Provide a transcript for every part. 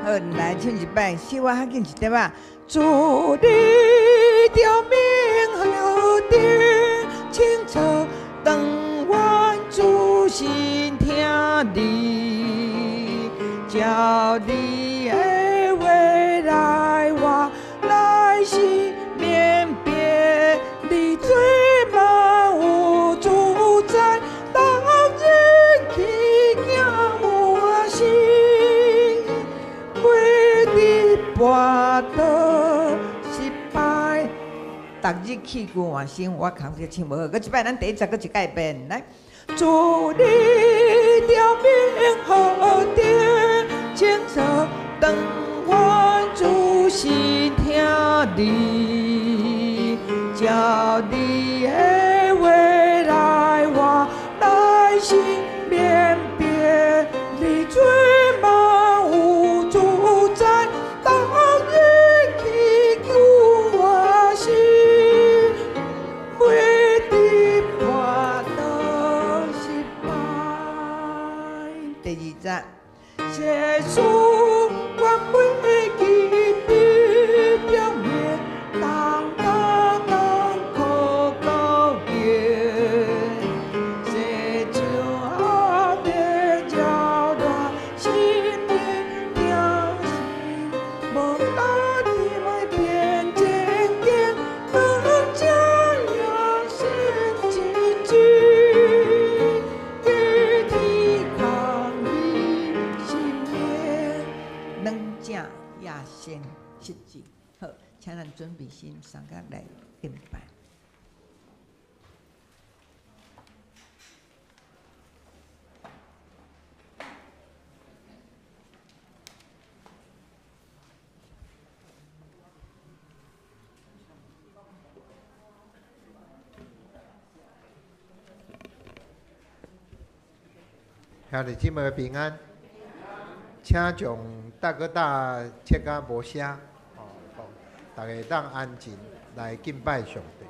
好，來唱一擺，小可較緊一點仔。主你著明何等清楚，當阮仔細聽你，照你的話來活，來生免別，你做萬有主宰，逐日去行我心，袂得跋倒失敗。逐日去舊換新，我感覺唱無好。閣一擺，咱第一節閣一改變來。主你著明何等清楚，當阮仔細聽你，照你的話來活，來生免別，你做萬有主宰，逐日去舊換新，袂得跋倒失敗。第二節，世事我袂記得表面，當當當苦高見，世上壓力擾亂，心靈痛心，無大地袂變前景，兩者也善一致，天空彼心面，兩者也善實際。好，請咱準備心，相佮來敬拜。兄弟姊妹平安，請將大哥大切甲無聲，哦，大家當安靜來敬拜上帝。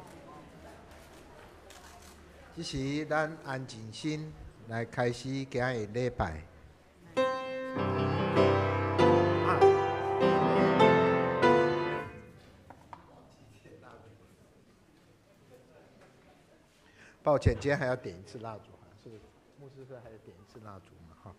這時，咱安靜心來開始今日禮拜。抱歉，今天還要點一次蠟燭，是牧師說還要點一次蠟燭嘛？哈。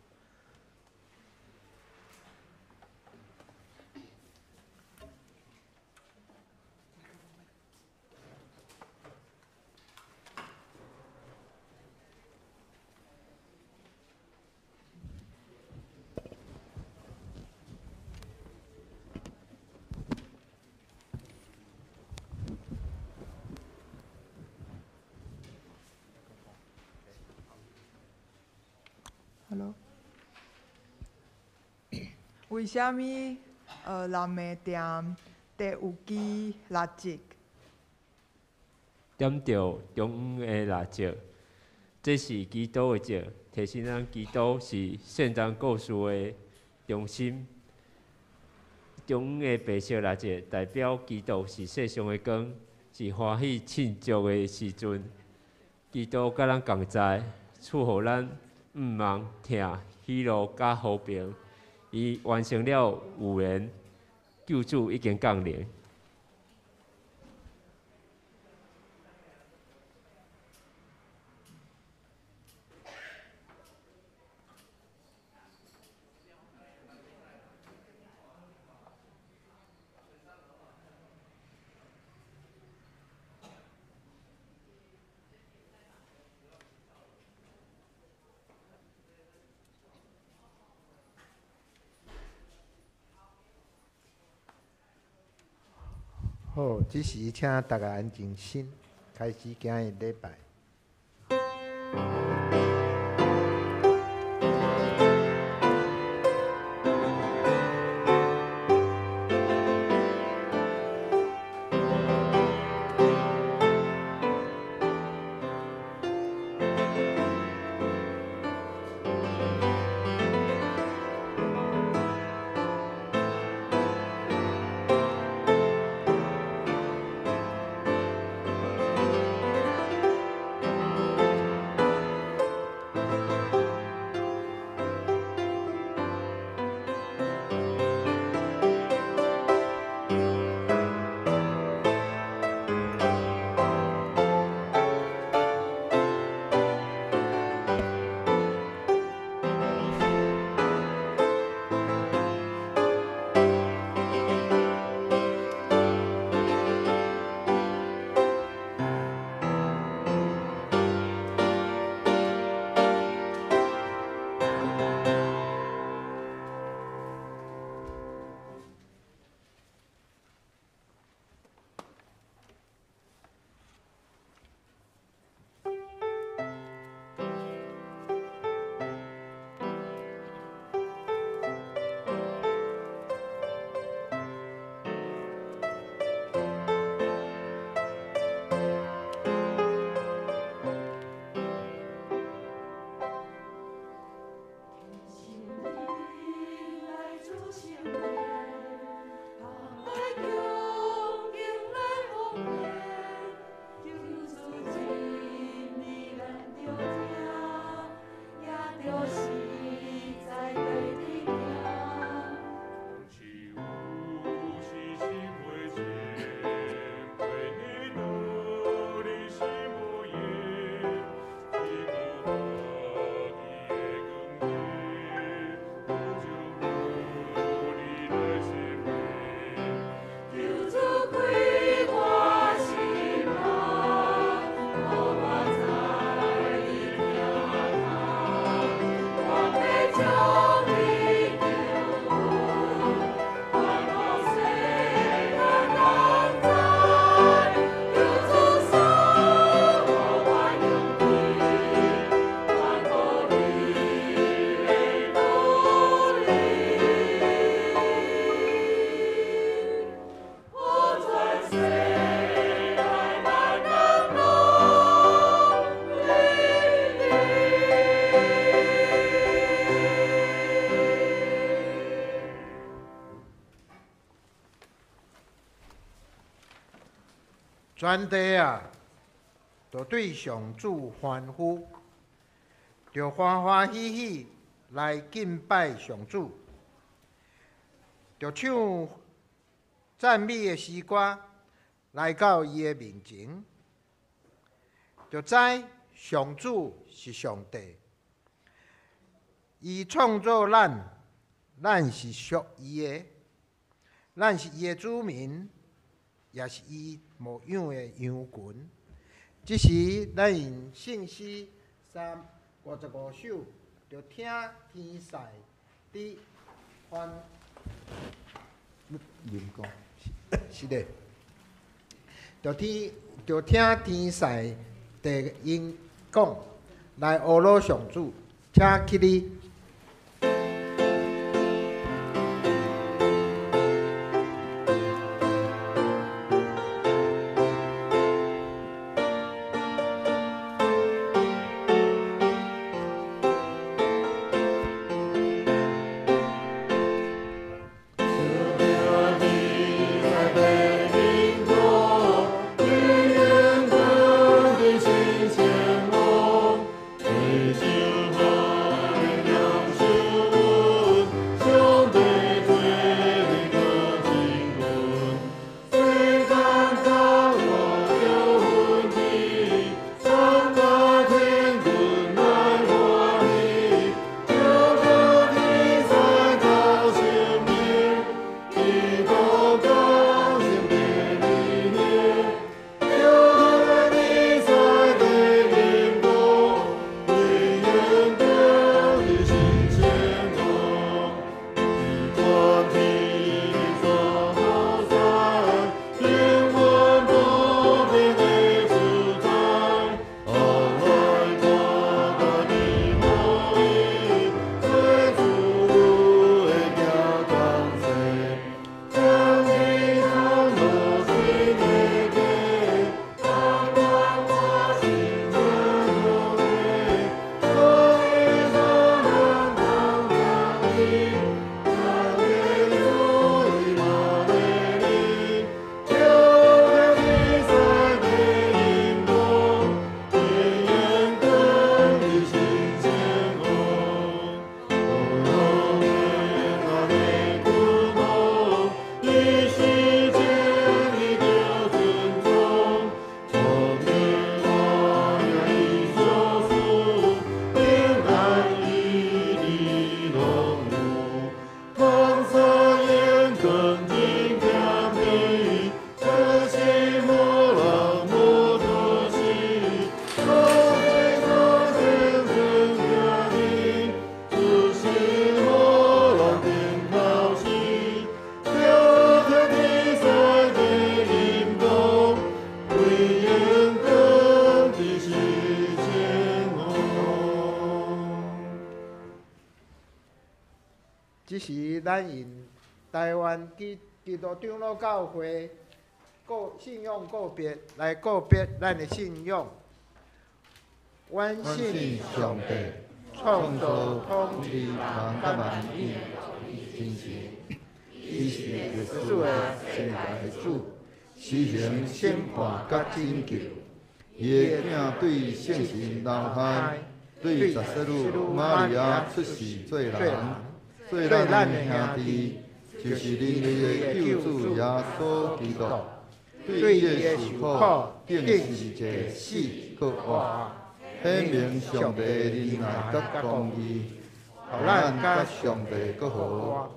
Hello。為啥物人會點第有支蠟燭？點著中央的蠟燭，這是基督的燭，提醒咱基督是聖誕故事的中心。中央的白色蠟燭代表基督是世上的光，是歡喜慶祝的時陣。基督佮咱仝在，賜予咱毋望、疼、喜樂佮和平。伊完成了預言，救主已經降臨。好，這時請大家安靜心，開始今日禮拜。全地啊，著對上主歡呼，著歡歡喜喜來敬拜上主，著唱讚美的詩歌來到伊的面前，著知上主是上帝，伊創造咱，咱是屬伊的，咱是伊的子民，也是伊牧養的羊群。這時，咱用聖詩355首，就聽天使佇歡吟講，是的，就聽天使佇吟講，來阿羅上主，請起立。這時，咱用台灣基督長老教會告信仰告別，來告別咱的信仰。阮信上帝，創造統治人佮萬有真神，伊是歷史的生來主，施行審判佮拯救。伊的囝對聖神流胎，對十聖女瑪利亞出世做人，做咱的兄弟，就是人類的救主耶穌基督。對伊的受苦，定十字架死閣活，顯明上帝的仁愛佮公義，予咱佮上帝閣和。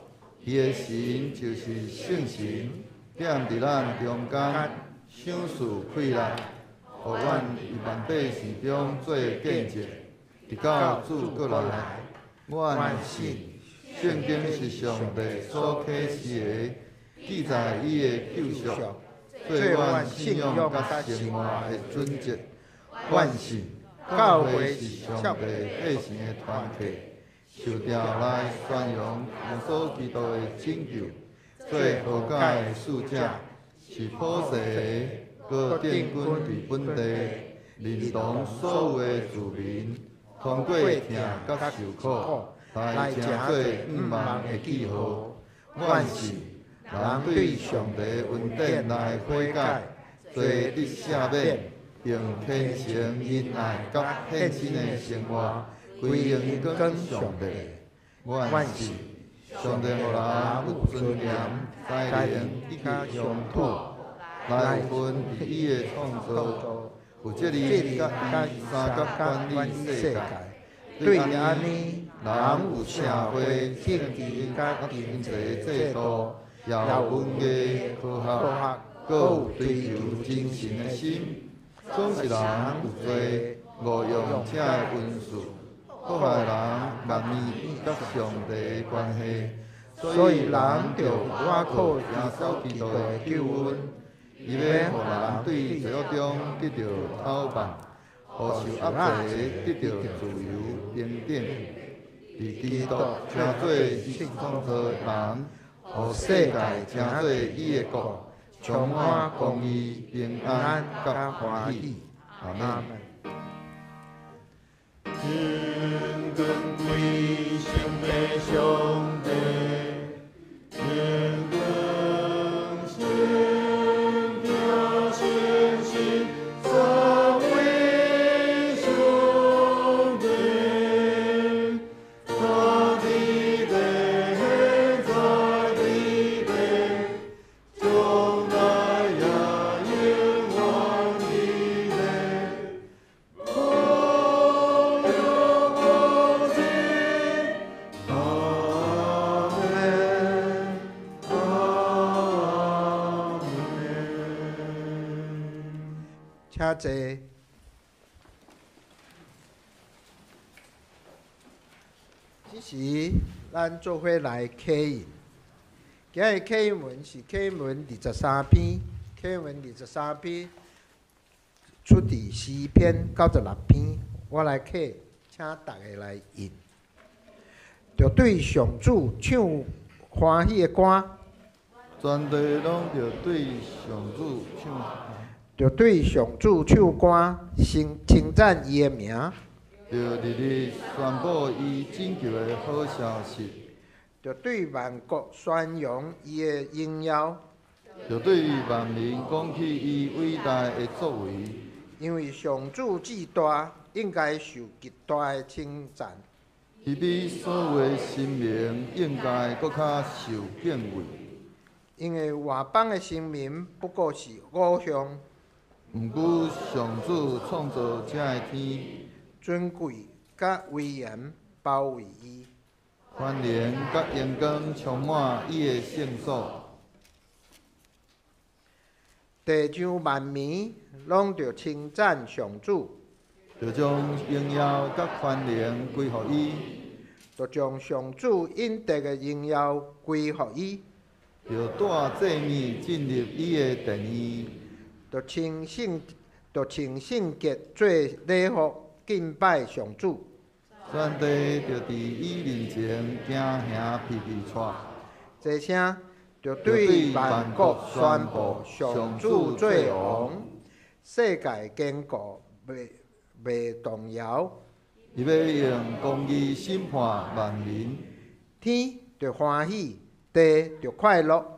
伊的神就是聖神，踮佇咱中間，賞賜氣力，予阮佇萬百事中做見證，直到主閣來。阮信聖經是上帝所啟示的，記載伊的救贖，做阮信仰佮生活的準則。阮信教會是上帝百姓的團體，受召來宣揚耶穌基督的拯救，做和解的使者，是普世的，閣定根佇本地，認同所有的子民，通過疼佮受苦，來成做向望的記號。阮信人對上帝恩典來悔改，罪得赦免，用虔诚仁爱佮献身的生活归荣光上帝。原是上帝予人有尊严、才能以及乡土，来有份伫伊的创造，有责任佮伊相佮管理世界。对按呢，人有社会、政治佮经济制度，也有文艺、科学，阁有追求精神的心。总是人有罪，误用这个恩赐，破坏人万民佮上帝的关系。所以人著倚靠耶稣基督的救恩，伊欲予人对罪恶中得著透放，予受压制的得著自由平等。伫基督成做伊创造的人，予世界成做伊的国，充满公义、平安佮欢喜。阿们。天光归上帝，上帝，天光圣听信心，三位上帝，他伫地，现在伫地，将来也永远伫地。无量无尽，阿们，阿们。请坐。这时，咱做伙来启印。今日启印文是启印文二十三篇，启印文二十三篇出自诗篇96篇。我来启，请逐家来印。著对上主唱欢喜的歌，全地拢著对上主唱，著对上主唱歌，称称赞伊的名。著日日宣布伊拯救的好消息，著对万国宣扬伊的荣耀，著对万民讲起伊伟大的作为。因为上主至大，应该受极大的称赞。伊比所有的神明应该阁较受敬畏。因为外邦的神明不过是偶像。毋过上主创造这个天，尊贵佮威严包围伊，权能佮荣光充满伊的圣所。地上万民拢著称赞上主，著将荣耀佮权能归予伊，著将上主应得的荣耀归予伊，著带祭物进入伊的殿院，著穿圣洁做礼服敬拜上主，全地著伫伊面前惊吓皮皮掣。这声著对万国宣布上主做王，世界坚固袂袂动摇。伊欲用公义审判万民，天著欢喜，地著快乐。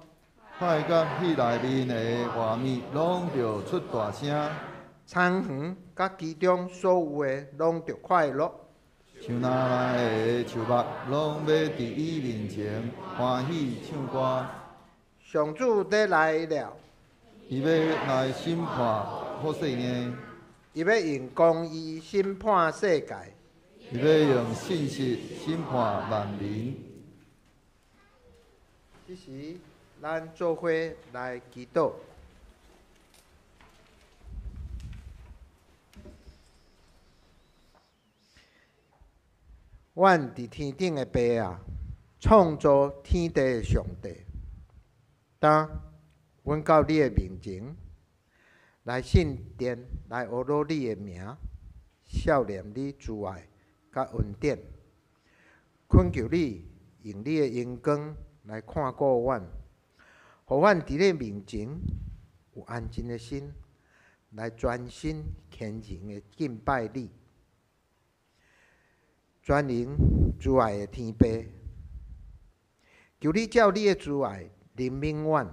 海佮彼内面的活物拢著出大声。田园佮其中所有的拢著快乐。树林内的树木拢欲伫伊面前欢喜唱歌。上主欲来了，伊欲来审判普世呢。伊欲用公义审判世界，伊欲用信实审判万民。这时，咱做伙来祈祷。阮伫天顶的父啊，创造天地的上帝，当阮到你的面前来圣殿来阿罗你的名，孝念你慈爱佮恩典，恳求你用你的荣光来看顾阮，予阮伫你面前有安静的心，来专心虔诚的敬拜你。全能慈爱的天父，求你照你的慈爱怜悯阮，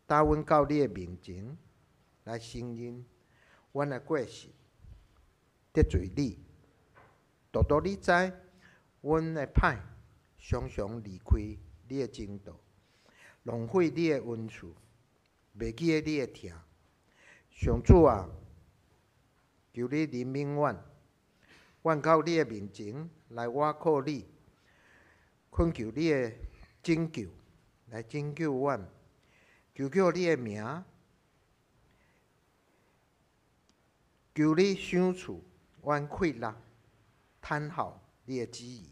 带阮到你的面前，來承認阮的過失，得罪你。獨獨你知，阮的歹常常離開你的正道，浪費你的恩賜，袂記得你的疼。上主啊，求你憐憫阮，阮到你的面前來倚靠你，懇求你的拯救，來拯救阮，求叫你的名，求你賞賜阮快樂，坦效你的旨意。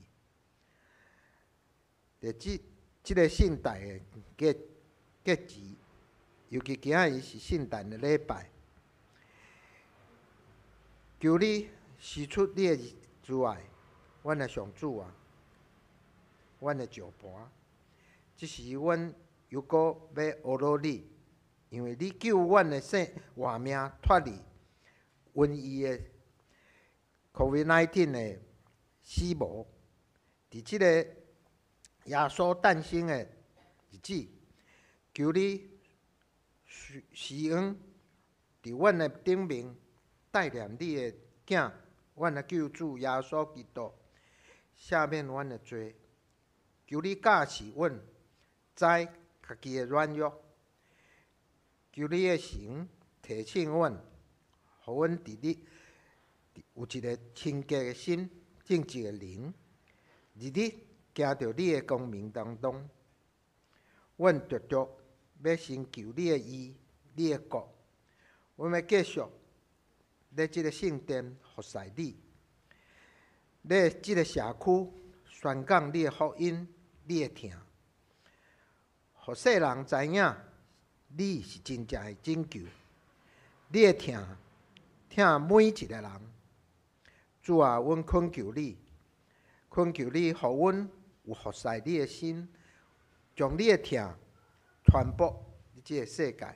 佇這個聖誕的節時，尤其今仔日是聖誕的禮拜，求你施出你的慈愛，阮的上主啊，阮的石盤。這時阮猶閣欲呵咾你，因為你救阮的性活命脫離瘟疫的 COVID-19 的死亡。佇這個耶穌誕生的日子，求你施恩佇阮的頂面，帶領你的囝，阮的救主耶穌基督，赦免阮的罪。求你教示阮知家己的軟弱，求你的神提醒阮，予阮佇你有一个清潔的心、正直的靈，日日行佇你的光明當中。阮著著欲尋求你的義、你的國，阮欲繼續咧這個聖殿服侍你，咧這個社區宣講你的福音、你的疼，予世人知影你是真正的拯救，你的疼疼每一個人。主啊，阮懇求你，懇求你，予阮有服侍你的心，將你的疼傳播這個世界，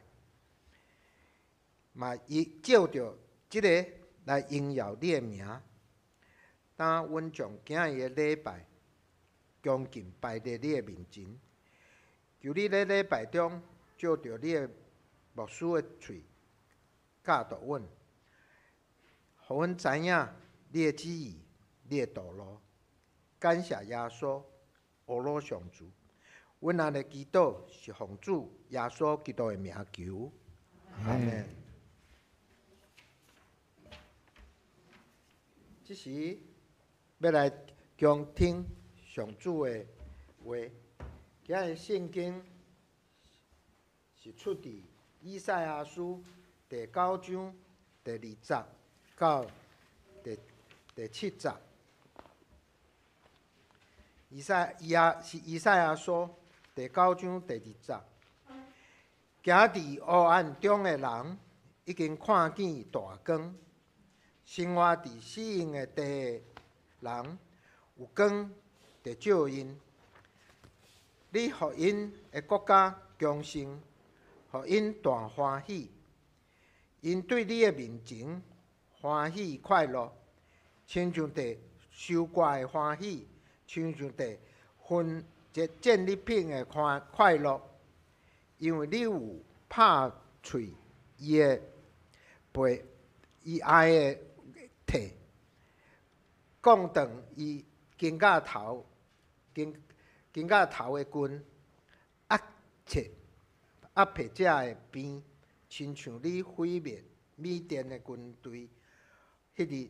嘛伊藉著這个來榮耀你的名。當阮將今日的禮拜恭敬擺佇你的面前，求你咧禮拜中藉著你的牧師的喙教導阮，予阮知影你的旨意、你的道路。感謝耶穌，呵咾上主。阮按呢祈禱是奉主耶穌基督的名求，阿們。這時欲來恭聽上主的話。今日聖經是出佇以賽亞書第九章第二節到第七節。以賽亞是以賽亞書第九章第二節。行佇黑暗中的人已經看見大光，生活佇死蔭的地的人有光佇照𪜶。你予𪜶的國家強盛，予𪜶大歡喜。𪜶對你的面前歡喜快樂，親像佇收割的歡喜，親像佇分這戰利品的歡快樂。因為你有拍碎伊的背，伊哀的蹄，摃斷伊肩胛頭，肩胛頭的棍，壓迫者的鞭，親像你毀滅米甸的軍隊。彼日，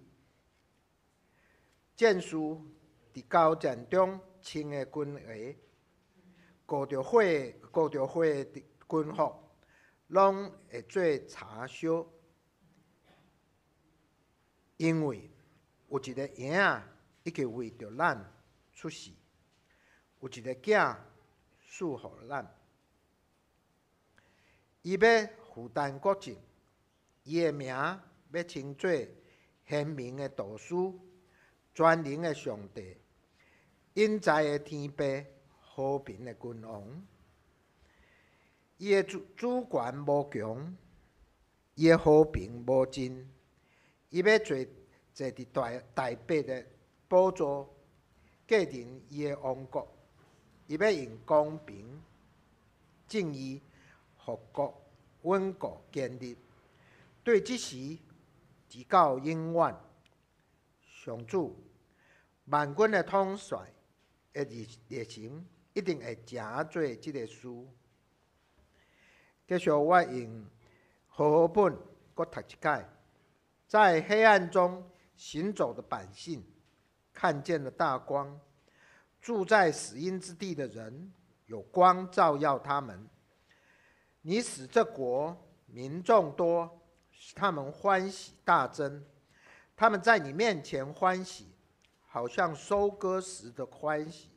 戰士佇交戰中穿的軍鞋，裹著火的軍服，攏會做柴燒。因為有一个嬰仔已經為著咱出世，有一个囝賜予咱，伊欲負擔國政，伊的名欲稱做賢明的導師、全能的上帝、永在的天父、和平的君王。伊的主權無窮，伊的和平無盡。伊欲坐佇大衛的寶座，繼承伊的王國。伊欲用公平、正義，予國穩固建立，对这时直到永远。上主万军的统帅的日程一定会成做这个事。继续我用和合本阁读一摆，在黑暗中行走的百姓看见了大光，住在死荫之地的人有光照耀他们。你使这国民众多，使他们欢喜大增。他们在你面前欢喜，好像收割时的欢喜，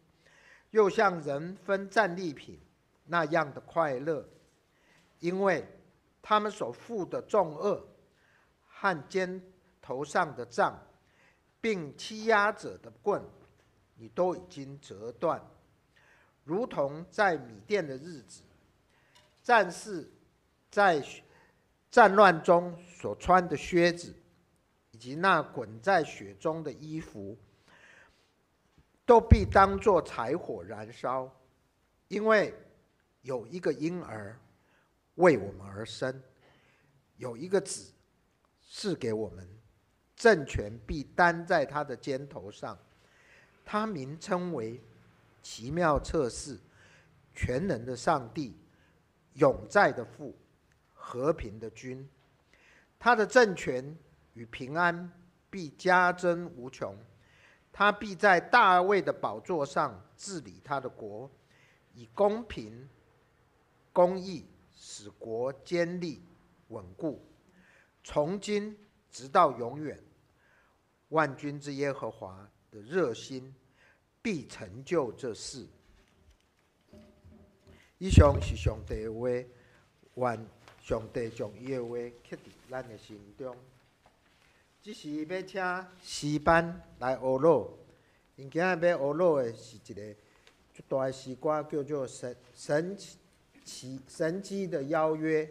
又像人分战利品那样的快乐，因为他们所负的重轭和肩头上的杖，并欺压者的棍，你都已经折断，如同在米甸的日子，战士在战乱中所穿的靴子，以及那滚在雪中的衣服，都必当作柴火燃烧，因为有一个婴儿为我们而生，有一个子赐给我们，政权必担在他的肩头上。他名称为奇妙策士、全能的上帝、永在的父、和平的君。他的政权与平安必加增无穷，他必在大卫的宝座上治理他的国，以公平、公义使国坚立稳固，从今直到永远。万军之耶和华的热心必成就这事。以上是上帝的话，愿上帝将伊的话刻伫咱的心中。这时欲请诗班来学乐，𪜶今仔日欲学乐的是一个足大的诗歌，叫做神迹的邀约》。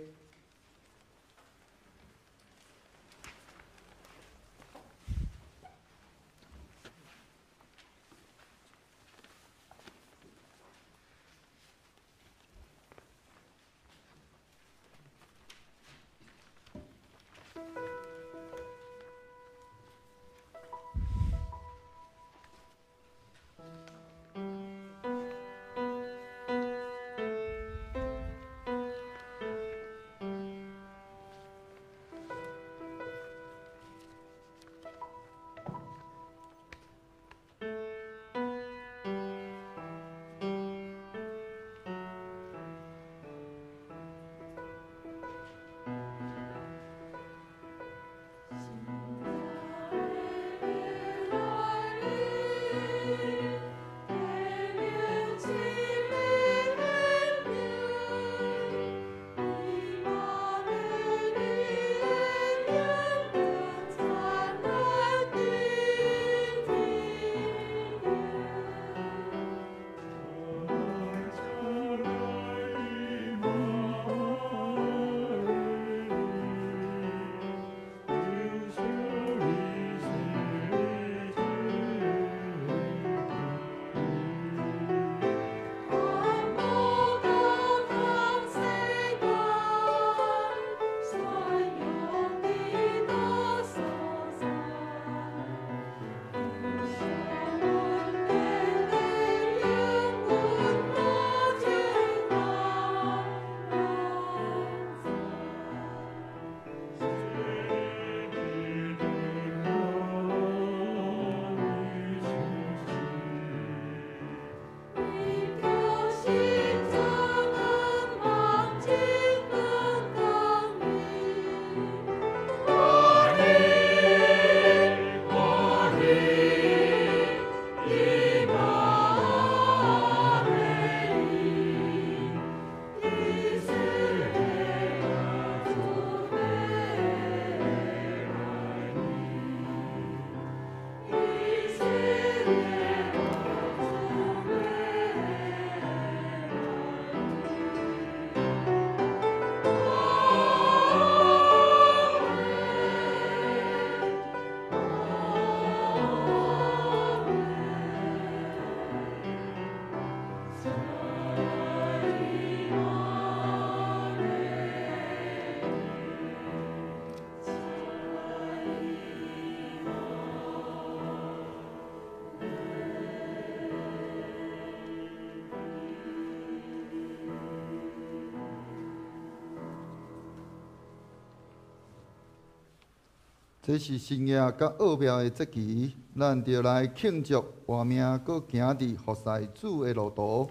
這是新約佮奧妙的節期，咱著來慶祝活命，閣行佇服侍主的路途。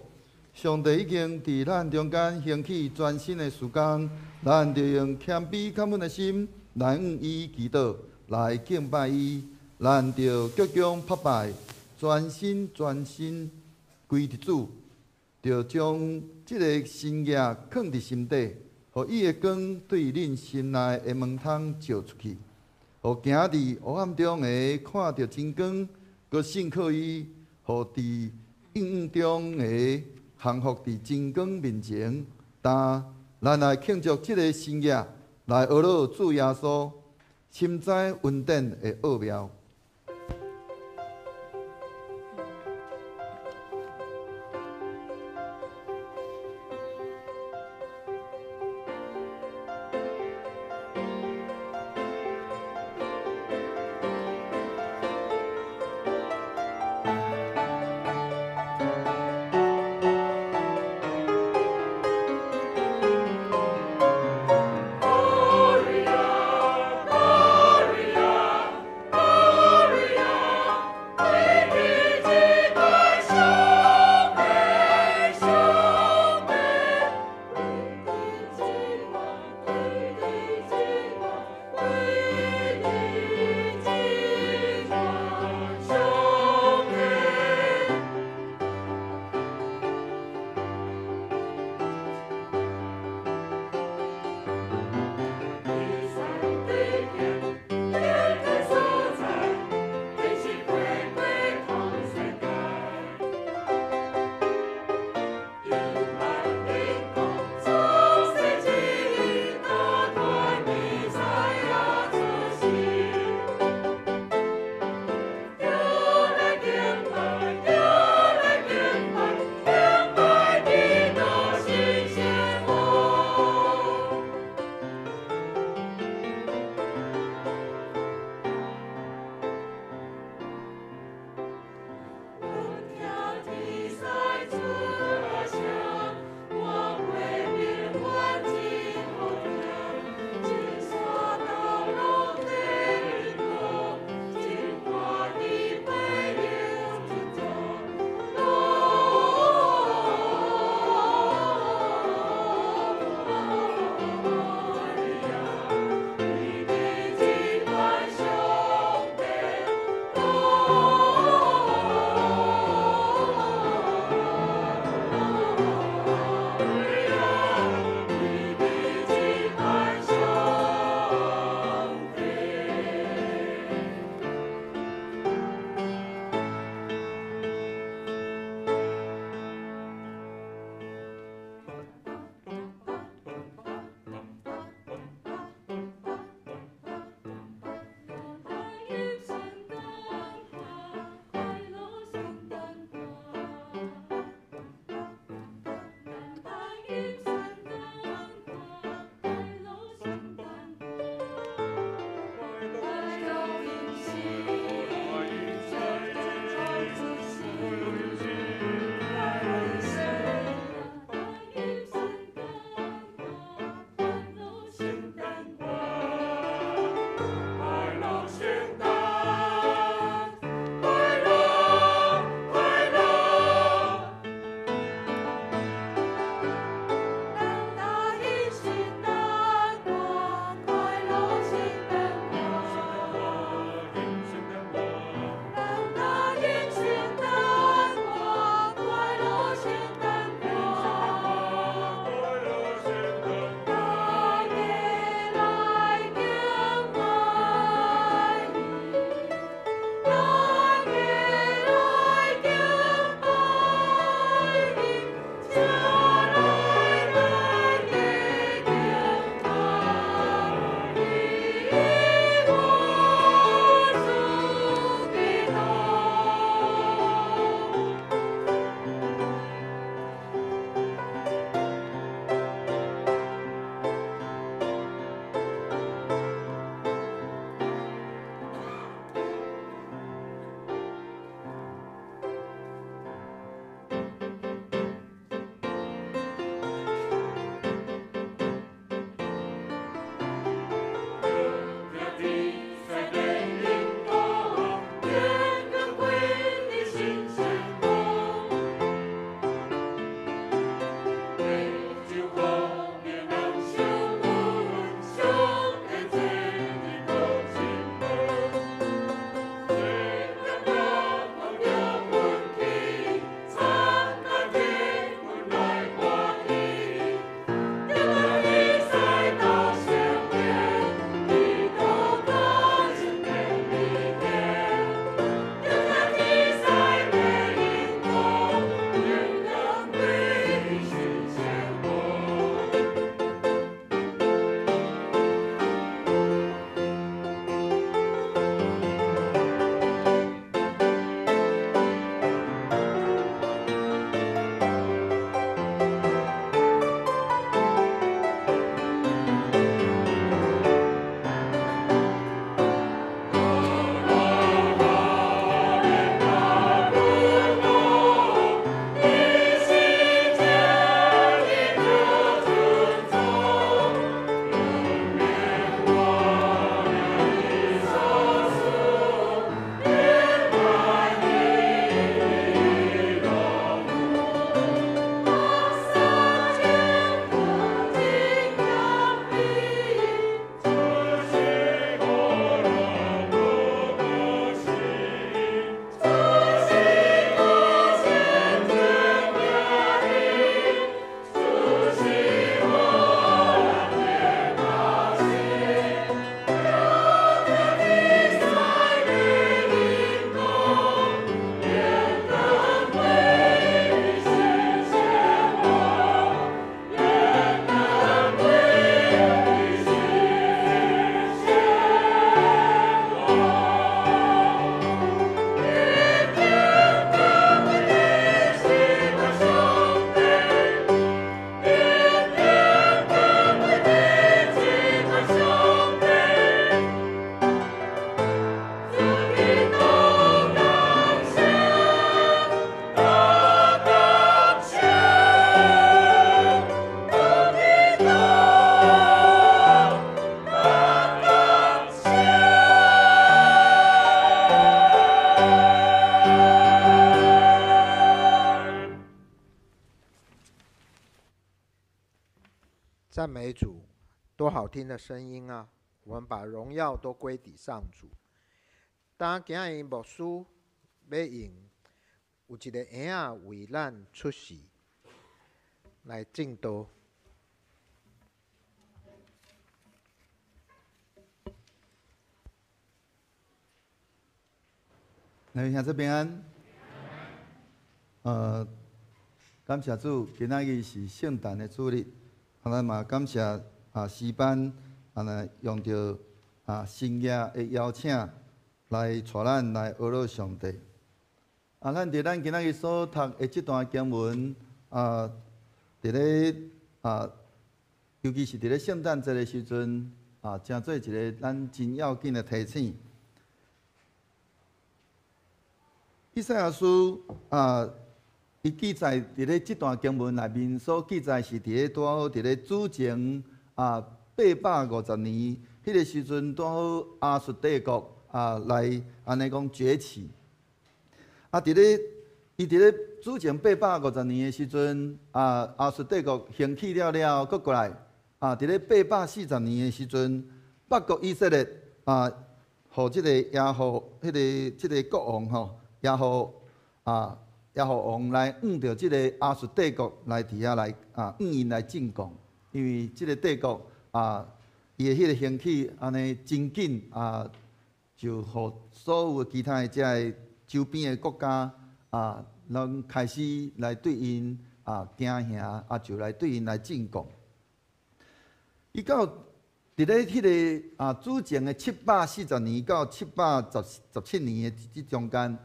上帝已經佇咱中間興起全新的事工，咱著用謙卑感恩的心來向伊祈禱，來敬拜伊。咱著鞠躬拍拜，全心全心歸佇主，著將這个新約囥佇心底，予伊的光對恁心內的門窗照出去。予行佇黑暗中的看著真光，閣信靠伊，予佇陰影中的降服佇真光面前。但咱來慶祝這个新約，來學了主耶穌，深知恩典的奧妙。 Gloria, Gloria. 讚美主，多好聽的聲音啊！我們把榮耀都歸給上主。當今日牧師欲用有一個嬰仔為咱出世來證道。來，兄弟平安。感謝主，今仔日是聖誕的主日，咱嘛感謝詩班，來用著神業的邀請來帶咱來學樂上帝。咱佇咱今仔日所讀的這段經文，佇咧尤其是佇咧聖誕節的時陣，成做一個咱真要緊的提醒。以賽亞書伊記載佇咧這段經文內面所記載是佇咧拄好佇咧主前850年，彼個時陣拄好亞述帝國來按呢講崛起。佇咧伊佇咧主前850年的時陣，亞述帝國興起了了，閣過來佇咧840年的時陣，北國以色列予這個耶戶，這個國王吼，耶戶王來向著這個亞述帝國來佇遐來向𪜶來進貢，因為這個帝國伊的彼個興起按呢真緊就予所有的其他的這个周邊的國家攏開始來對𪜶驚嚇就來對𪜶來進貢。伊到佇咧彼个主前的740年到717年的這中間，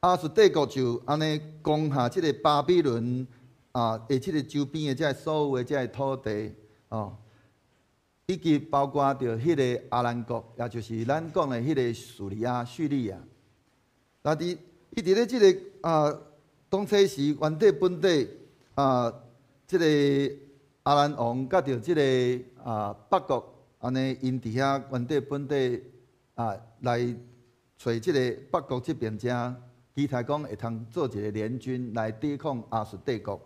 亞述帝國就按呢攻下這個巴比倫的這個周邊的這个所有的這个土地哦，以及包括著彼個亞蘭國，也就是咱講的彼個敘利亞、敘利亞。那佇伊佇咧這个當初時原底本底這個亞蘭王佮著這個北國按呢，𪜶佇遐原底本底來揣這個北國這邊遮，期待講會通做一個聯軍來抵抗亞述帝國。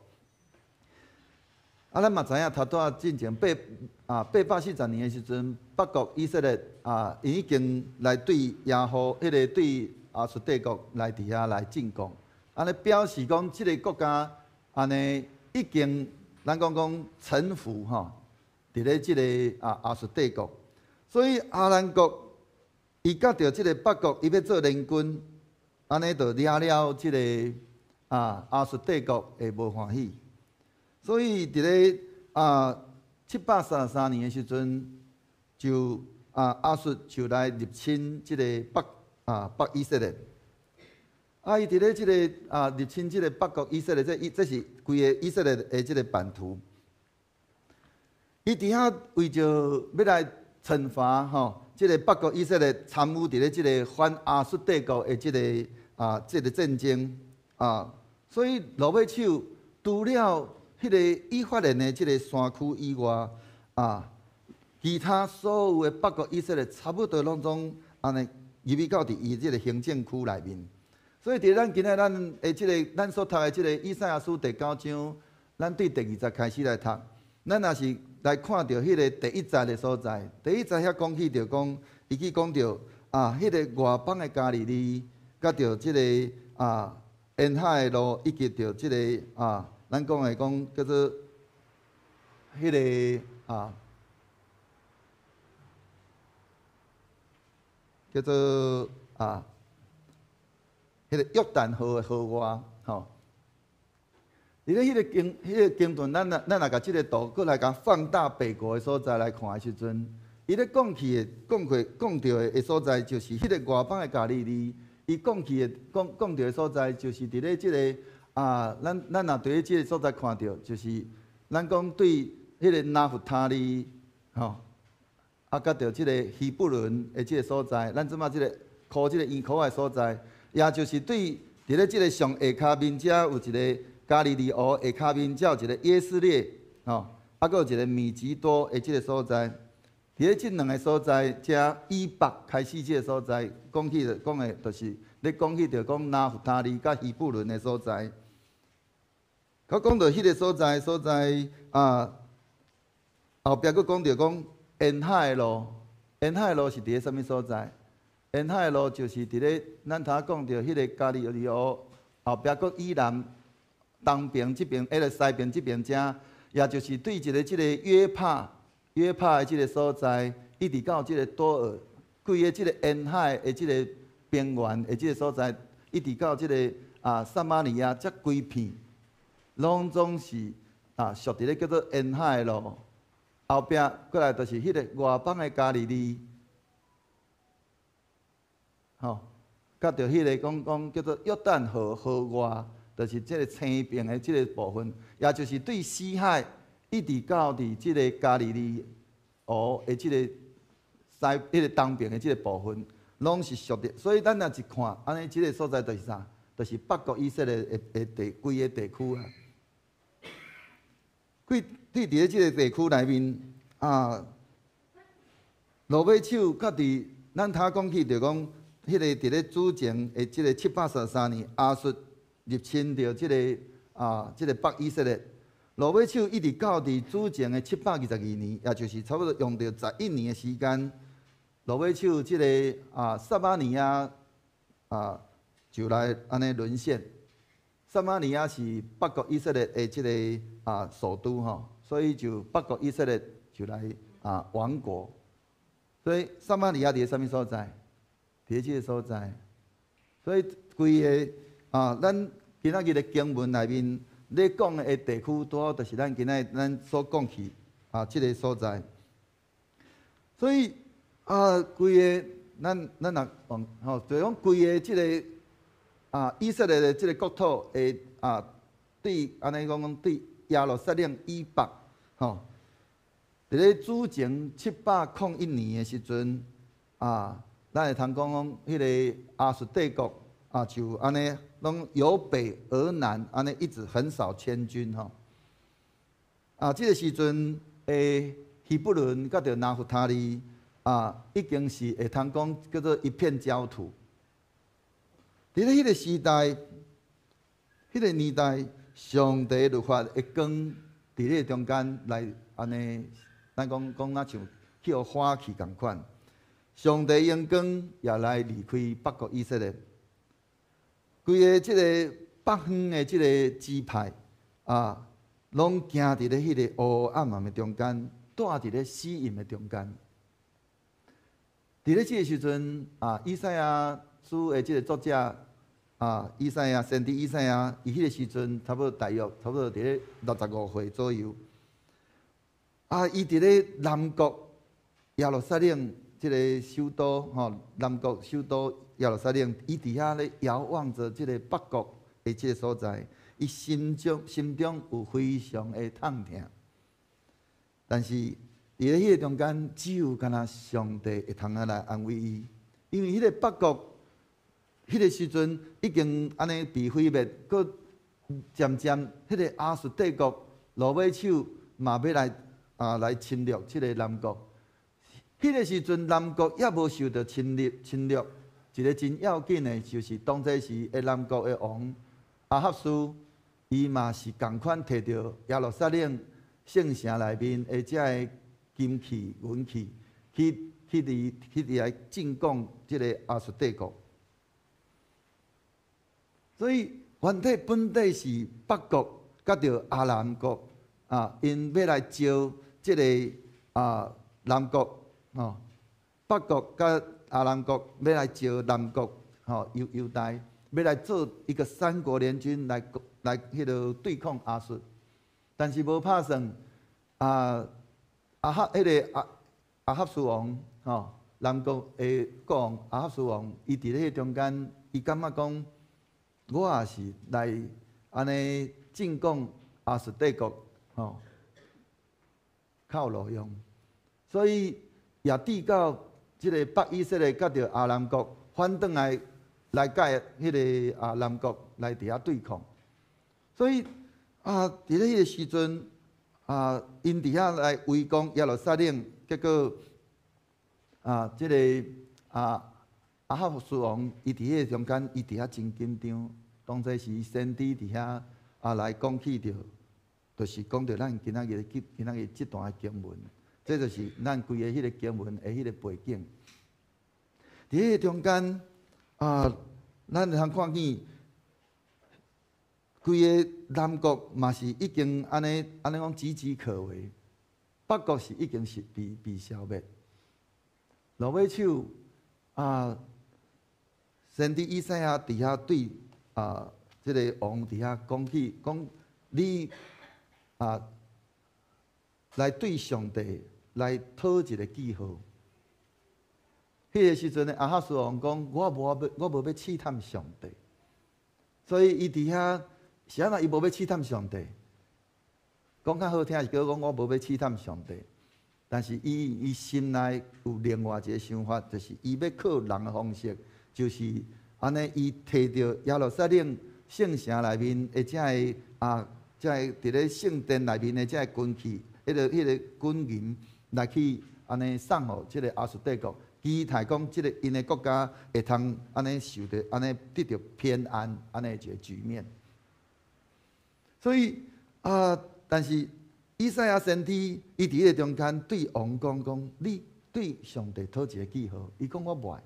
咱嘛知影，頭拄仔進前840年的時陣，北國以色列𪜶已經來對耶戶，彼个對亞述帝國來佇遐來進貢，按呢表示講這个國家按呢已經咱講講臣服吼，佇咧這个亞述帝國，所以亞蘭國伊佮著這个北國，伊欲做聯軍，按呢就惹了這个亞述帝國會無歡喜。所以佇咧733年的時陣，就亞述就來入侵這個北以色列。伊佇咧這个入侵這個北國以色列，這是規个以色列的這個版圖。伊佇遐為著欲來懲罰吼，這个北國以色列參與佇咧這个反亞述帝國的這个戰爭所以落尾手除了彼个以法蓮的這个山區以外，其他所有的北國以色列差不多攏總按呢入去到佇伊這个行政區內面。所以佇咱今仔咱的這个咱所讀的這个以賽亞書第九章，咱對第二節開始來讀，咱若是來看著彼个第一節的所在，第一節遐講起著講，伊去講著彼个外邦的加利利，佮著這个沿海的路，以及著這个咱講的講叫做彼个叫做彼个約旦河的河外吼。佇咧彼个經段，咱若共這个圖閣來共放大北國的所在來看的時陣，伊咧講起的、講過、講著的所在，就是彼个外邦的加利利。伊講起的、講講著的所在，就是佇咧這个咱若佇咧這个所在看著，就是咱講對彼个拿弗他利吼，佮著這个希布倫的這个所在，咱這擺這个箍這个圓箍的所在，也就是對佇咧這个上下跤面遮有一个加利利湖下跤面遮有一个耶斯列吼，閣有一个米吉多的這个所在，佇咧這兩个所在，遮以北開始這个所在，講起就講的，就是咧講起就講拿弗他利佮希布倫的所在。閣講到彼个所在，後壁閣講著講沿海的路，沿海的路是佇咧啥物所在？沿海的路就是佇咧咱頭講著彼个加利利湖後壁閣以南東邊這邊，彼个西邊這邊遮，也就是對一个這个約帕約帕的這个所在，一直到這个多爾，規个這个沿海的這个平原的這个所在，一直到這个撒瑪利亞，這規片，攏總是屬佇咧叫做沿海的路。後壁過來就是彼个外邦的加利利，吼，佮著彼个講講叫做約旦河河外，就是這个西邊的這个部分，也就是對死海一直到佇這个加利利湖的這个西、彼个東邊的這个部分，攏是屬佇。所以咱若一看，按呢這个所在就是啥？就是北國以色列的的地規个地區啊。規對佇咧這个地區內面啊，落尾手較佇咱頭講起，就講彼个佇咧主前的這个733年，亞述入侵著這个這个北以色列。落尾手一直到佇主前的722年，也就是差不多用著11年的時間，落尾手這个撒瑪利亞就來按呢淪陷。撒瑪利亞是北國以色列的這个首都吼，所以就北國以色列就來亡國。所以撒瑪利亞佇咧啥物所在？佇咧這个所在。所以規个咱今仔日的經文內面咧講的地區，拄好就是咱今仔日咱所講起這个所在。所以規個咱咱若講吼，就講規个這个以色列的這个國土的對按呢講講對耶路撒冷以北吼，佇咧主前701年的時陣咱會通講講彼个亞述帝國就按呢攏由北而南按呢一直橫掃千軍吼。這个時陣的西布倫佮著拿弗他利已經是會通講叫做一片焦土。佇咧彼个時代、彼个年代，上帝律法的光佇咧中間來按呢，咱講講若像去予火去仝款。上帝榮光也來離開北國以色列，規个這个北方的這个支派攏行佇咧彼个黑暗暗的中間，蹛佇咧死蔭的中間。佇咧這个時陣以賽亞書的這个作者以賽亞先知以賽亞，伊彼个時陣差不多大約差不多佇咧65歲左右。伊佇咧南國耶路撒冷這个首都吼，南國首都耶路撒冷，伊佇遐咧遙望著這个北國的這个所在，伊心中有非常的痛疼。但是佇咧彼個中間，只有干焦上帝會通啊來安慰伊，因為彼個北國彼個時陣已經按呢被毀滅，閣漸漸彼个亞述帝國落尾手嘛欲來來侵略這个南國。彼個時陣南國猶無受著侵略，侵略一个真要緊的，就是當這時的南國的王亞哈斯，伊嘛是仝款提著耶路撒冷聖城內面的這个金器銀器，去去佇去佇來進貢這个亞述帝國。所以原底本底是北國佮著亞蘭國𪜶欲來招這个南國吼，北國佮亞蘭國欲來招南國吼猶猶大，欲來做一個三國聯軍來來彼个對抗亞述，但是無拍算亞哈彼個亞亞哈斯王吼，南國的國王亞哈斯王，伊佇咧彼中間，伊感覺講，我也是來按呢進貢亞述帝國吼，較有路用，所以也致到這个北以色列佮著亞蘭國反轉來來佮彼个南國來佇遐對抗，所以佇咧彼个時陣𪜶佇遐來圍攻耶路撒冷，結果這个亞哈斯王伊佇彼個中間，伊佇遐真緊張，當作是先知佇遐來講起著就是講著咱今仔日今仔日這段的經文，這就是咱規個彼個經文的彼個背景。佇彼個中間啊，咱會通看見規個南國嘛是已經按呢按呢講岌岌可危，北國是已經是被消滅。落尾手啊，先知以賽亞佇遐對啊，這个王佇遐講起講你啊，來對上帝來討一个記號。彼个時陣呢，亞哈斯王講：我無欲試探上帝。所以伊佇遐是按怎？伊無欲試探上帝。講較好聽是叫講我無欲試探上帝，但是伊伊心內有另外一个想法，就是伊欲靠人的方式，就是按呢，伊提著耶路撒冷聖城內面的這个啊，這个佇咧聖殿內面的這个軍器，彼个軍銀來去按呢送予這个亞述帝國，期待講這个𪜶的國家會通按呢受著按呢得著偏安按呢一个局面。所以啊，但是以賽亞先知伊佇彼个中間對王講講，你對上帝討一个記號，伊講我無愛。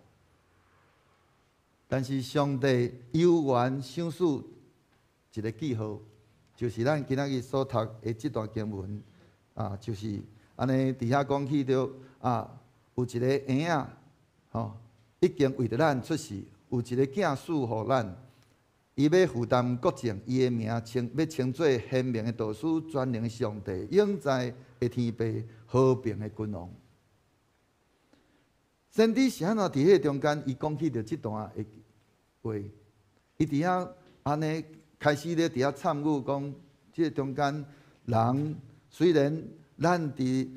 但是上帝猶原賞賜一个記號，就是咱今仔日所讀的這段經文啊，就是按呢佇遐講起著啊，有一个嬰仔吼，已經為著咱出世，有一个囝賜予咱，伊欲負擔國政，伊的名稱欲稱做賢明的導師、全能的上帝、永在的天父、和平的君王。先知是按怎佇彼个中間，伊講起著這段的話，伊佇遐按呢開始咧佇遐參與講，這个中間人雖然咱佇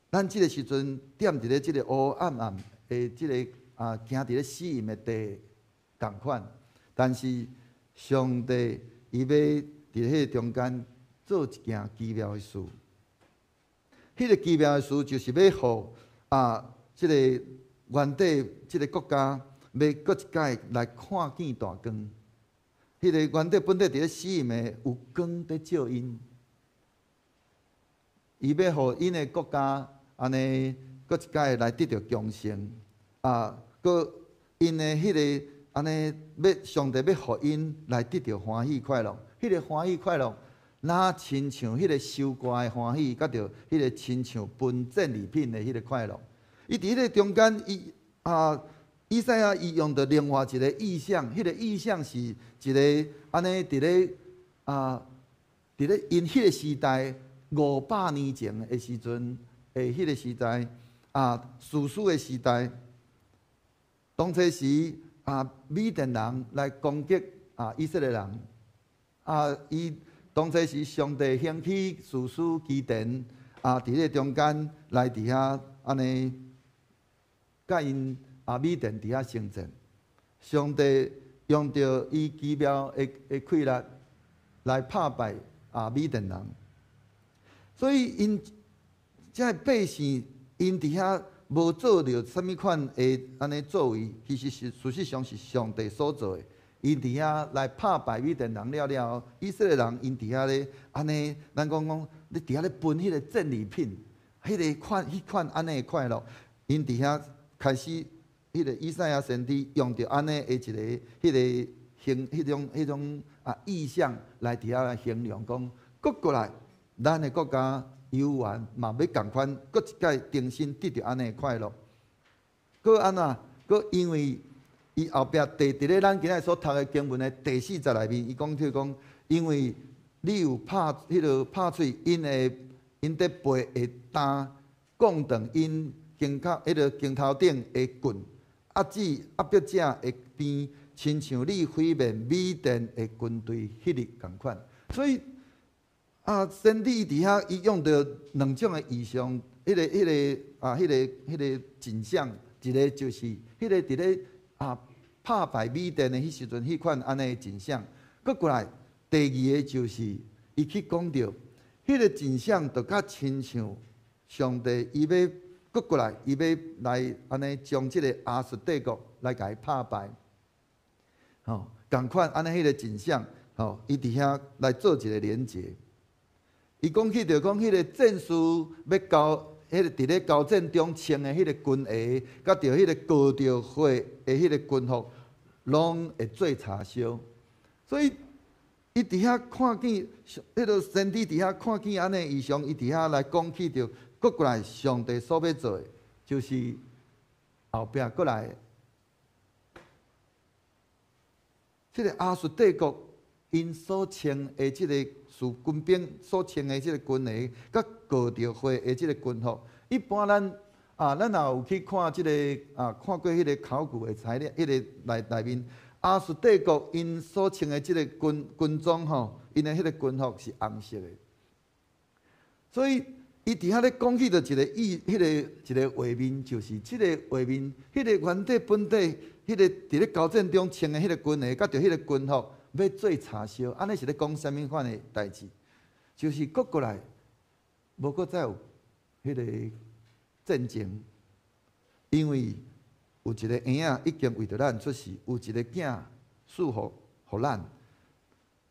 咱這个時陣踮佇咧這个烏暗暗的這个啊，行佇咧死蔭的地仝款，但是上帝伊欲佇彼个中間做一件奇妙的事。彼个奇妙的事就是欲予啊，這个原底這个國家欲閣一擺來看見大光。彼个原底本底佇咧死蔭的有光佇照𪜶，伊欲予𪜶的國家按呢閣一擺來得著強盛啊，閣𪜶的彼个按呢欲上帝欲予𪜶來得著歡喜快樂，彼个歡喜快樂，若親像彼个收割的歡喜，佮著彼个親像分戰利品的彼个快樂。伊佇彼个中間，伊啊，以賽亞伊用著另外一个意象，彼个意象是一个按呢佇咧啊，佇咧𪜶彼个時代500年前的時陣的彼个時代啊，士師的時代，當初時啊，米甸人來攻擊啊以色列人，啊，伊當初時上帝興起士師基甸啊，佇咧中間來佇遐按呢，佮𪜶啊米甸佇遐爭戰，上帝用著伊奇妙的的氣力來拍敗啊米甸人，所以𪜶這个百姓𪜶佇遐無做著啥物款的按呢作為，其實是事實上是上帝所做的。𪜶佇遐來拍敗米甸人了了後，以色列人𪜶佇遐咧按呢，咱講講咧佇遐咧分彼个戰利品，彼个款彼款按呢的快樂，𪜶佇遐開始，彼个以賽亞先知用著按呢的一个彼个形、彼種彼種啊意象來佇遐來形容講，閣過來，咱的國家猶原嘛欲仝款，閣一擺重新得著按呢的快樂。閣按怎？閣因為伊後壁第佇咧咱今仔日所讀的經文的第四節內面，伊講著講，因為你有拍彼个拍碎𪜶的𪜶佇背的擔，摃斷𪜶肩胛彼个肩頭頂的棍，壓制壓迫者的鞭，親像你毀滅米甸的軍隊彼日仝款。所以啊，先知佇遐伊用著兩種的意象，彼个啊，彼个景象，一个就是彼个佇咧啊拍敗米甸的彼時陣，彼款按呢的景象。閣過來，第二个就是伊去講著彼个景象，就較親像上帝伊欲閣過來，伊欲來按呢將這个亞述帝國來共伊拍敗，吼，仝款按呢彼个景象，吼，伊佇遐來做一个連結。伊講起著講彼个戰士欲交，彼个佇咧交戰中穿的彼个軍鞋，佮著彼个膏著血的彼个軍服，攏會做柴燒。所以，伊佇遐看見，彼个先知佇遐看見按呢異象，伊佇遐來講起著，閣過來上帝所欲做的，就是後壁閣來，這个亞述帝國𪜶所穿的這个士軍兵所穿的這个軍鞋，佮膏著血的這个軍服，一般咱啊，咱也有去看這个啊，看過彼个考古的材料，彼个內內面，亞述帝國𪜶所穿的這个軍軍裝吼，𪜶的彼个軍服是紅色的，所以伊佇遐咧講起著一個意，彼个一個畫面，就是這个畫面，彼个原底本底，彼個佇咧交戰中穿的彼個軍鞋，佮著彼個軍服，欲做柴燒，按呢是咧講啥物款的代誌？就是閣過來，無閣再有彼個戰爭，因為有一個嬰仔已經為著咱出世，有一個囝賜予予咱，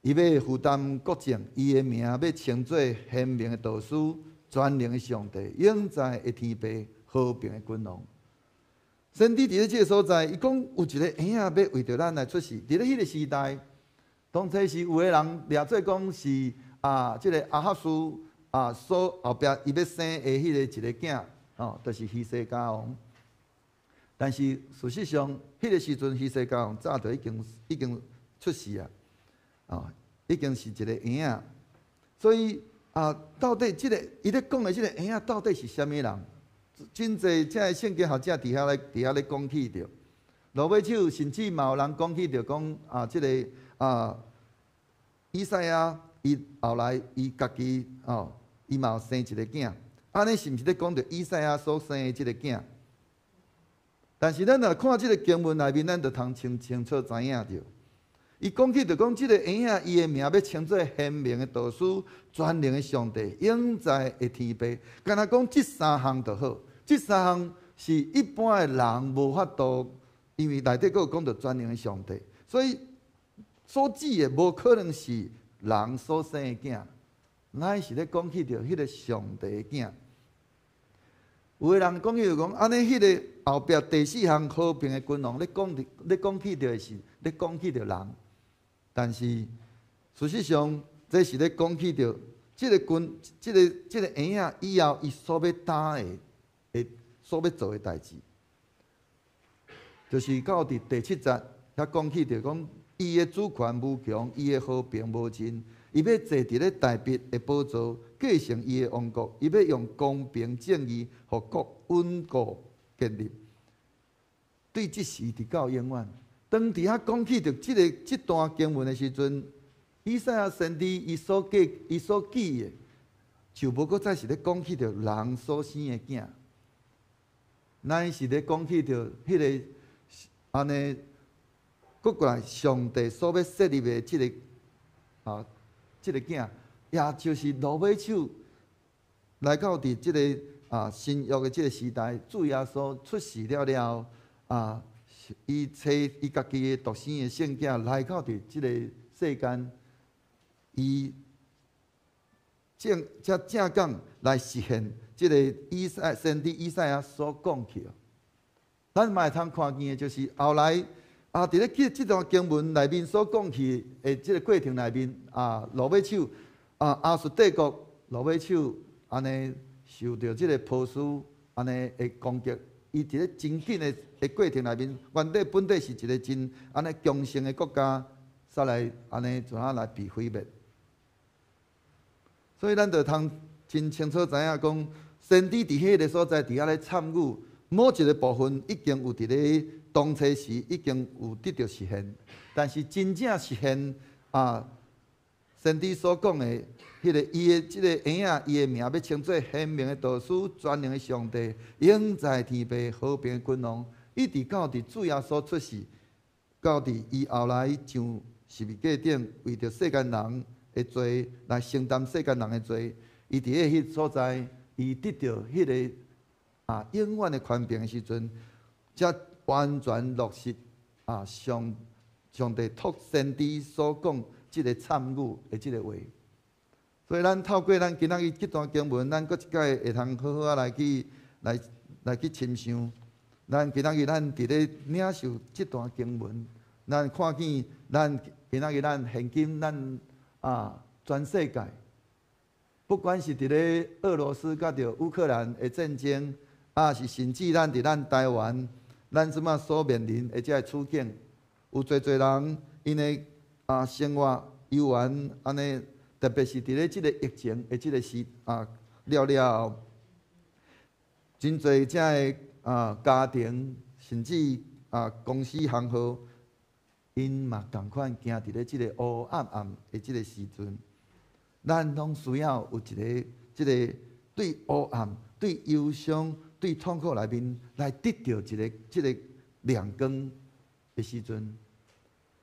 伊欲負擔國政，伊的名欲稱做賢明的導師。全能的上帝，永在的天父，和平的君王。先知佇咧這个所在，伊講有一個嬰仔欲為著咱來出世。佇咧彼个時代，當初時有的人掠做講是啊，這个亞哈斯啊所後壁伊欲生的彼個一个囝，哦，就是希西家王。但是事實上，彼个時陣希西家王早就已經已經出世啊，哦，已經是一个嬰仔，所以。啊，到底這个伊咧講的這个嬰仔到底是啥物人？真濟這个聖經學者佇遐咧佇遐咧講起著，落尾手甚至嘛有人講起著講啊，這个啊，以賽亞伊後來伊家己哦，伊嘛有生一个囝，按呢是毋是咧講著以賽亞所生的這个囝？但是咱若看這个經文內面，咱就通清清楚知影著。伊講起著講，這个嬰仔伊的名欲稱做賢明的導師、全能的上帝、永在的天父。敢若講這三項就好，這三項是一般的人無法度，因為內底閣有講著全能的上帝，所以所指的無可能是人所生的囝，乃是咧講起著彼个上帝的囝。有的人講起就講，按呢彼个後壁第四項和平的君王，咧講著咧講起著的是咧講起著人。但是事實上，這是咧講起著這个君，這个這个嬰仔以後伊所欲擔的、的所欲做的代誌，就是到佇第七節遐講起著講，伊的主權無窮，伊的和平無盡，伊欲坐佇咧大衛的寶座，繼承伊的王國，伊欲用公平正義，予國穩固建立。對這時直到永遠。當佇遐講起著這个這段經文的時陣，以賽亞先知伊所記伊所記的，就無閣再是咧講起著人所生的囝，乃是咧講起著彼个按呢，閣過來上帝所欲設立的這个啊，這个囝，也就是落尾手來到佇這个啊新約的這个時代，主耶穌出世了了後啊。伊揣伊家己的獨生的聖囝來到佇這个世間，伊正才正講來實現這个以賽先知以賽亞所講起。咱嘛會通看見的，就是後來啊，佇咧這這段經文內面所講起的這个過程內面啊，落尾手啊，亞述帝國落尾手按呢受著這个波斯按呢的攻擊。伊佇咧真緊的的過程內面，原底本底是一个真按呢強盛的國家，煞來按呢怎啊來被毀滅。所以咱就通真清楚知影講，先知佇彼个所在佇遐咧參與某一个部分，已經有佇咧當初時已經有得著實現，但是真正實現啊，先知所講的彼个伊的這个嬰仔，伊的名欲稱做賢明的導師、全能的上帝、永在天父、和平的君王，一直到佇主耶穌出世，到佇伊後來上十字架頂，為著世間人的罪來承擔世間人的罪，伊佇咧彼所在，伊得著彼个啊永遠的權柄的時陣，才完全落實啊上上帝託先知所講這个參與的這个話。所以咱透過咱今仔日這段經文，咱閣一擺會通好好仔來去深想。咱今仔日咱佇咧領受這段經文，咱看見咱今仔日咱現今咱全世界，不管是佇咧俄羅斯佮著烏克蘭的戰爭，抑是甚至咱佇咱台灣，咱這馬所面臨的這个處境，有濟濟人𪜶的生活猶原按呢，特別是佇咧這个疫情的這个時了了後，真濟這个家庭，甚至公司行號，𪜶嘛仝款行佇咧這个烏暗暗的這个時陣，咱攏需要有一个這个對烏暗、對憂傷、對痛苦內面來得著一个這个亮光的時陣。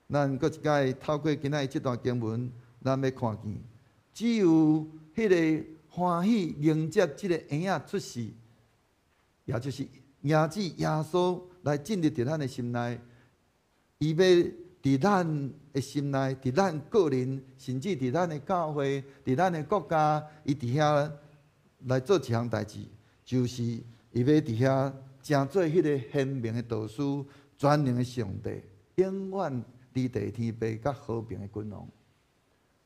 咱閣一擺透過今仔日這段經文，咱欲看見，只有彼个歡喜迎接這个嬰仔出世，也就是嬰子耶穌來進入佇咱的心內，伊欲佇咱的心內，佇咱個人，甚至佇咱的教會，佇咱的國家，伊佇遐來做一項代誌，就是伊欲佇遐成做彼个賢明的導師、全能的上帝，永遠佇地天父佮和平的君王。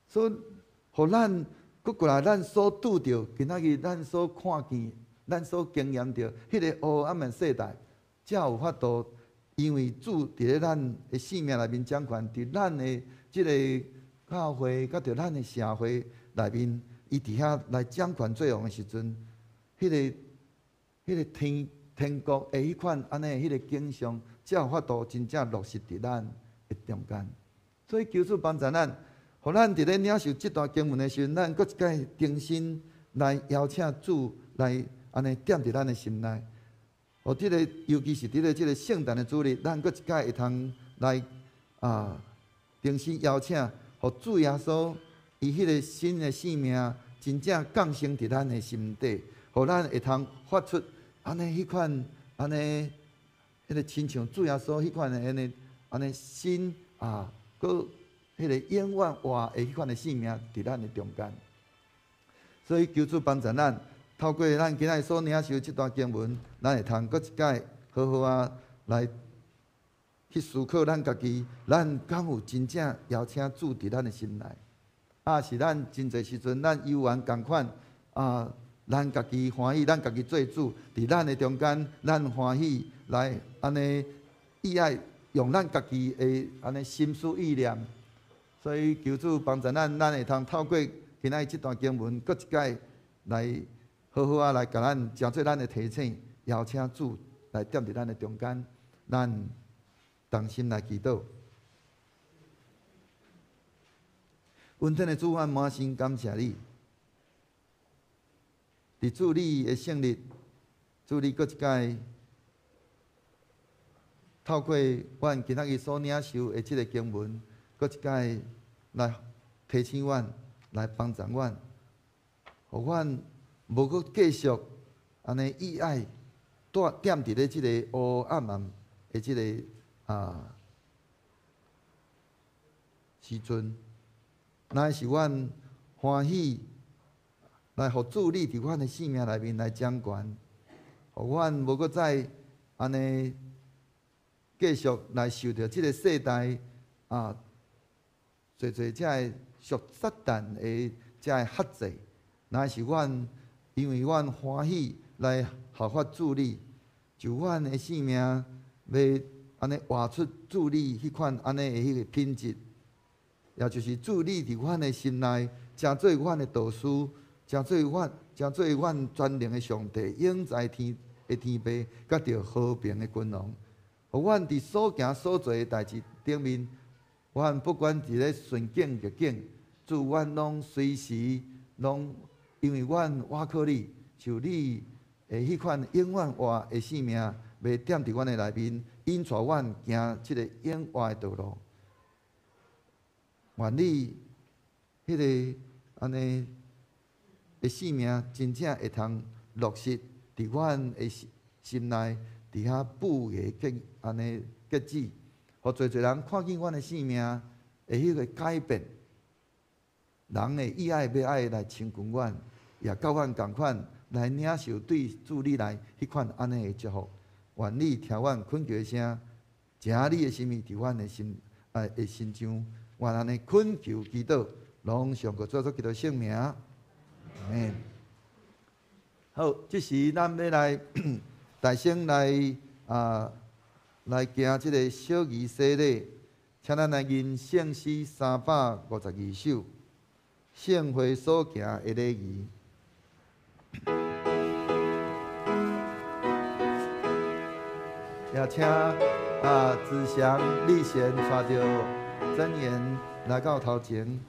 所以，予咱閣過來，咱所拄著，今仔日咱所看見、咱所經驗著，彼个黑暗的世代，才有法度，因為主佇咧咱的生命內面掌權，佇咱的這个教會，佮佇咱的社會內面，伊佇遐來掌權做王的時陣，彼个天國的彼款按呢彼个景象，才有法度真正落實佇咱的中間。所以求主幫助咱，予咱佇咧領受這段經文的時陣，咱閣一擺重新來邀請主來按呢踮佇咱的心內。予這个，尤其是佇咧這个聖誕的主日，咱閣一擺會通來重新邀請，予主耶穌伊彼个新的生命，真正降生佇咱的心底，予咱會通發出按呢彼款按呢，彼个親像主耶穌彼款的按呢按呢新閣彼个永遠活的彼款的生命佇咱的中間。所以求主幫助咱，透過咱今仔日所領受這段經文，咱會通閣一擺好好仔來去思考咱家己，咱敢有真正邀請主佇咱的心內？抑是咱真濟時陣，咱猶原仝款咱家己歡喜，咱家己做主，佇咱的中間，咱歡喜來按呢意愛用咱家己的按呢心思意念。所以求主幫助咱，咱會通透過今仔日這段經文，閣一擺來好好仔來共咱成做咱的提醒，邀請主來踮佇咱的中間，咱同心來祈禱。恩天的主，阮滿心感謝你。佇主你的聖日，主你閣一擺透過阮今仔日所領受的這个經文，閣一擺來提醒阮，來幫助阮，予阮無閣繼續按呢意愛踮佇咧這个烏暗暗的這个時陣，乃是阮歡喜來予主你佇阮的生命內面來掌權，予阮無閣再按呢繼續來受著這个世代濟濟這个屬撒旦的這个轄制，乃是阮因為阮歡喜來效法主你，就阮的生命欲按呢活出主你彼款按呢的彼个品質，也就是主你佇阮的心內，成做阮的導師，成做阮全能的上帝，永在天的天父，佮著和平的君王。予阮佇所行所做的代誌頂面，阮不管佇咧順境逆境，主阮攏隨時攏因為阮倚靠你，受你的彼款永遠活的生命，欲踮佇阮的內面，引帶阮行這个永活的道路。願你彼个按呢的生命，真正會通落實佇阮的心內，佇遐布下結按呢結子，予濟濟人看見阮的生命的彼个改變，人的意爱欲爱来亲近阮，也佮阮仝款来领受对主你来彼款按呢的祝福。愿你听阮恳求的声，成你的心意伫阮的心的身上。愿按呢恳求祈祷，拢上过主耶稣基督圣名。阿们。好，这时咱欲来大声来来行这个小仪洗礼，请咱来吟圣诗352首，圣会所行的礼仪。也请子祥、立贤带著真言来到头前。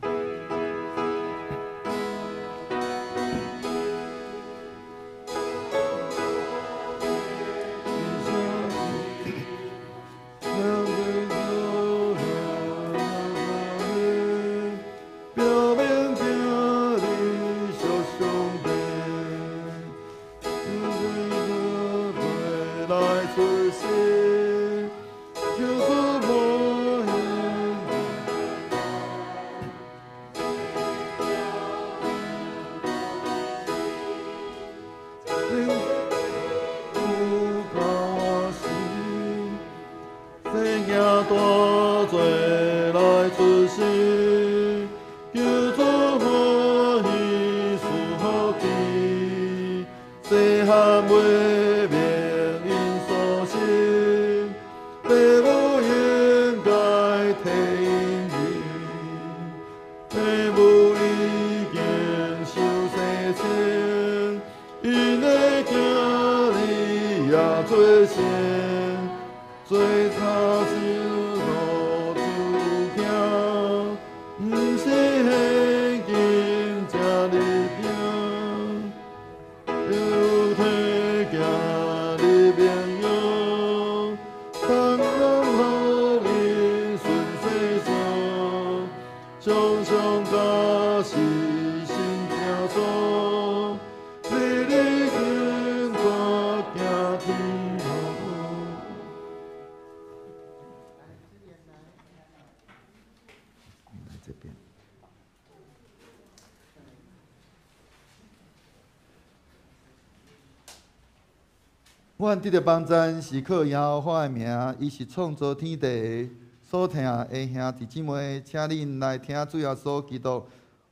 阮得著帮赞是靠耶和华的名，伊是创造天地的。所疼的兄弟姊妹，请恁来听主耶稣基督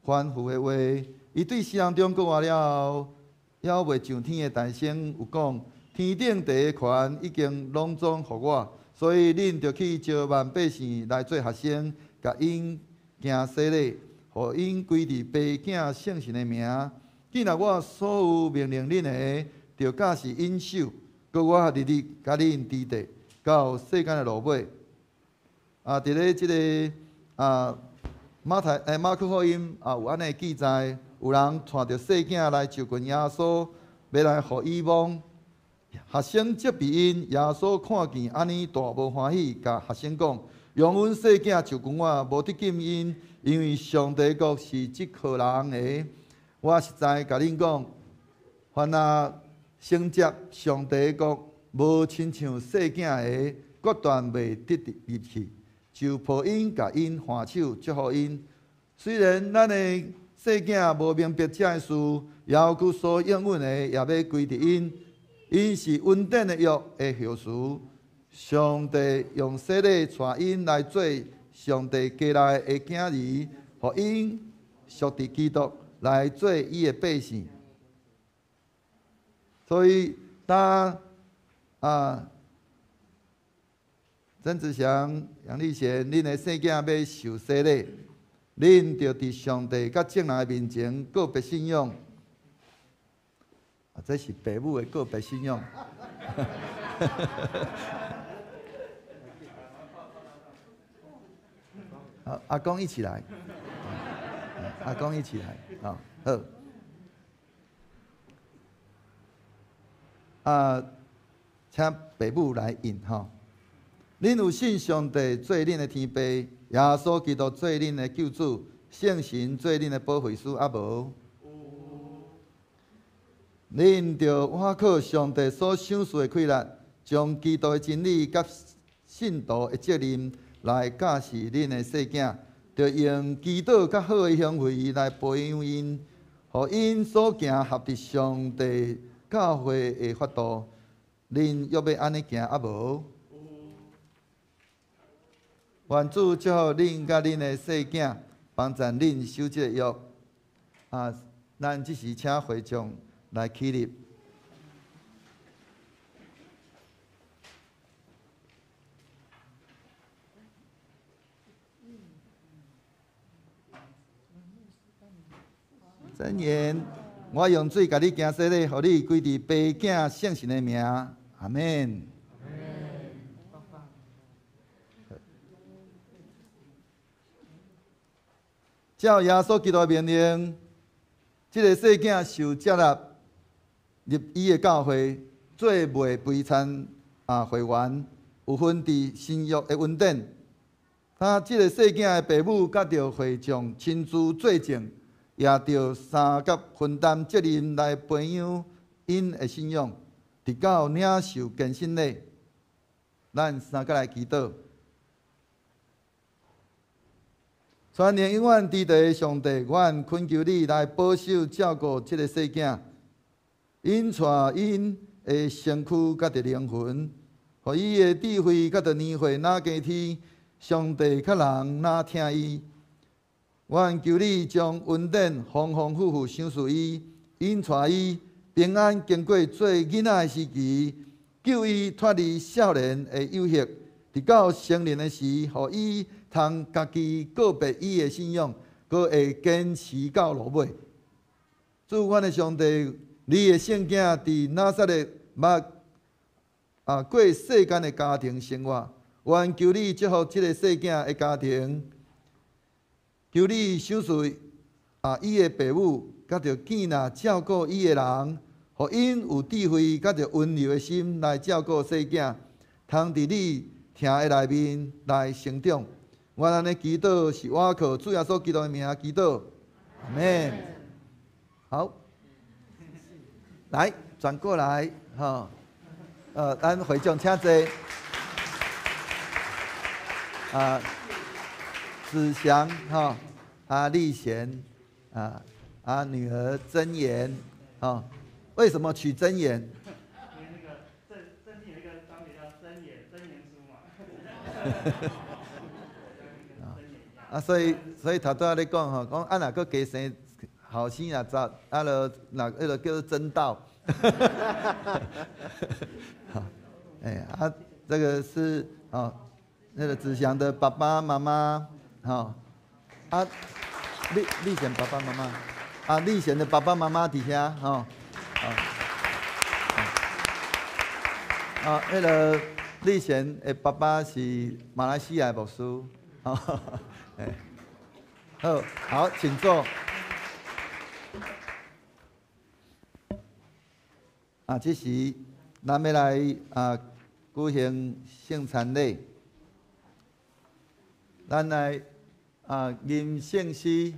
吩咐的话。伊对死人中复活了后，犹未上天的大声有讲：天顶地的权已经拢总予我，所以恁著去招万百姓来做学生，共𪜶行洗礼，予𪜶归伫父囝圣神的名。既然我所有命令恁的，著教示𪜶守。阁我日日佮恁伫佇，到世间的落尾。伫咧这个马太马可福音有按呢记载，有人带著细囝来就近耶稣，欲来予伊摸。学生责备𪜶，耶稣看见按呢大无欢喜，共学生讲：容阮细囝就近我，无得禁𪜶，因为上帝国是这号人的。我实在共恁讲，凡若承接上帝国，无亲像细囝的，决断袂得入去。就抱𪜶，共𪜶挽手，祝福𪜶。虽然咱的细囝无明白这个事，耶稣所应允的，也欲归伫𪜶。𪜶是恩典的约的后嗣。上帝用洗礼带𪜶来做上帝家内的囝儿，予𪜶属伫基督来做伊的百姓。所以，当曾子祥、杨立贤，恁的细囝欲受洗礼，恁著伫上帝佮众人的面前告别信仰。这是爸母的告别信仰。好，阿公一起来，阿公一起来，好。请爸母来印吼。恁有信上帝做恁的天父，耶稣基督做恁的救主，圣神做恁的保惠师，犹无？恁著倚靠上帝所赏赐的气力，将基督的真理佮信徒的责任来教示恁的细囝，著用祈禱佮好的行為來培養𪜶，予𪜶所行合佇上帝教會的法度。恁欲欲按呢行啊無？願主祝福恁佮恁的細囝，幫贊恁守這個約。啊，咱這時請會眾來起立。箴言，我用水共你行洗禮，予你歸佇爸囝聖神的名，阿們。照耶穌基督的命令，這个細囝受接納入伊的教會，做袂悲惨啊會員，有份佇新約的恩典。啊，這个細囝的爸母佮著會眾親自做證。也著相佮分擔責任來培養𪜶的信仰，直到領受堅信禮。咱相佮來祈禱。全能永遠佇地的上帝，阮懇求你來保守照顧這个細囝，𪜶帶𪜶的身軀佮著靈魂，予伊的智慧佮著年歲若加添，上帝佮人若疼伊。阮求你將恩典豐豐富富賞賜伊，引帶伊平安經過做囡仔的時期，救伊脫離少年的誘惑，直到成年的時，予伊通家己告別伊的信仰，閣會堅持到落尾。主，阮的上帝，你的聖囝佇拿撒勒捌啊過世間的家庭生活，願求你祝福這个細囝的家庭。求你賞賜啊，伊的爸母佮著囝若照顧伊的人，予𪜶有智慧佮著溫柔的心來照顧細囝，通佇你疼的內面來成長。我按呢祈禱是倚靠主耶穌基督的名祈禱，阿們。好，來轉過來，吼，咱會長請坐。啊。子祥哈，啊立賢啊，啊女兒真言啊，為什麼取真言？因為那個聖聖經有一個章節叫真言，真言書嘛。啊，所以頭拄仔咧講吼，講啊若閣加生後生若雜，啊就若彼个叫做真道。好，欸啊，這個是哦，那個子祥的爸爸媽媽。吼，啊，立立賢爸爸媽媽，啊，立賢的爸爸媽媽佇遐，吼，啊，彼个立賢的爸爸是馬來西亞的牧師，吼，欸，好，好，請坐。啊，這時咱欲來啊舉行聖餐禮，咱來。啊，吟聖詩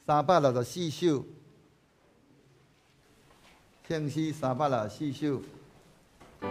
364首，聖詩364首。我。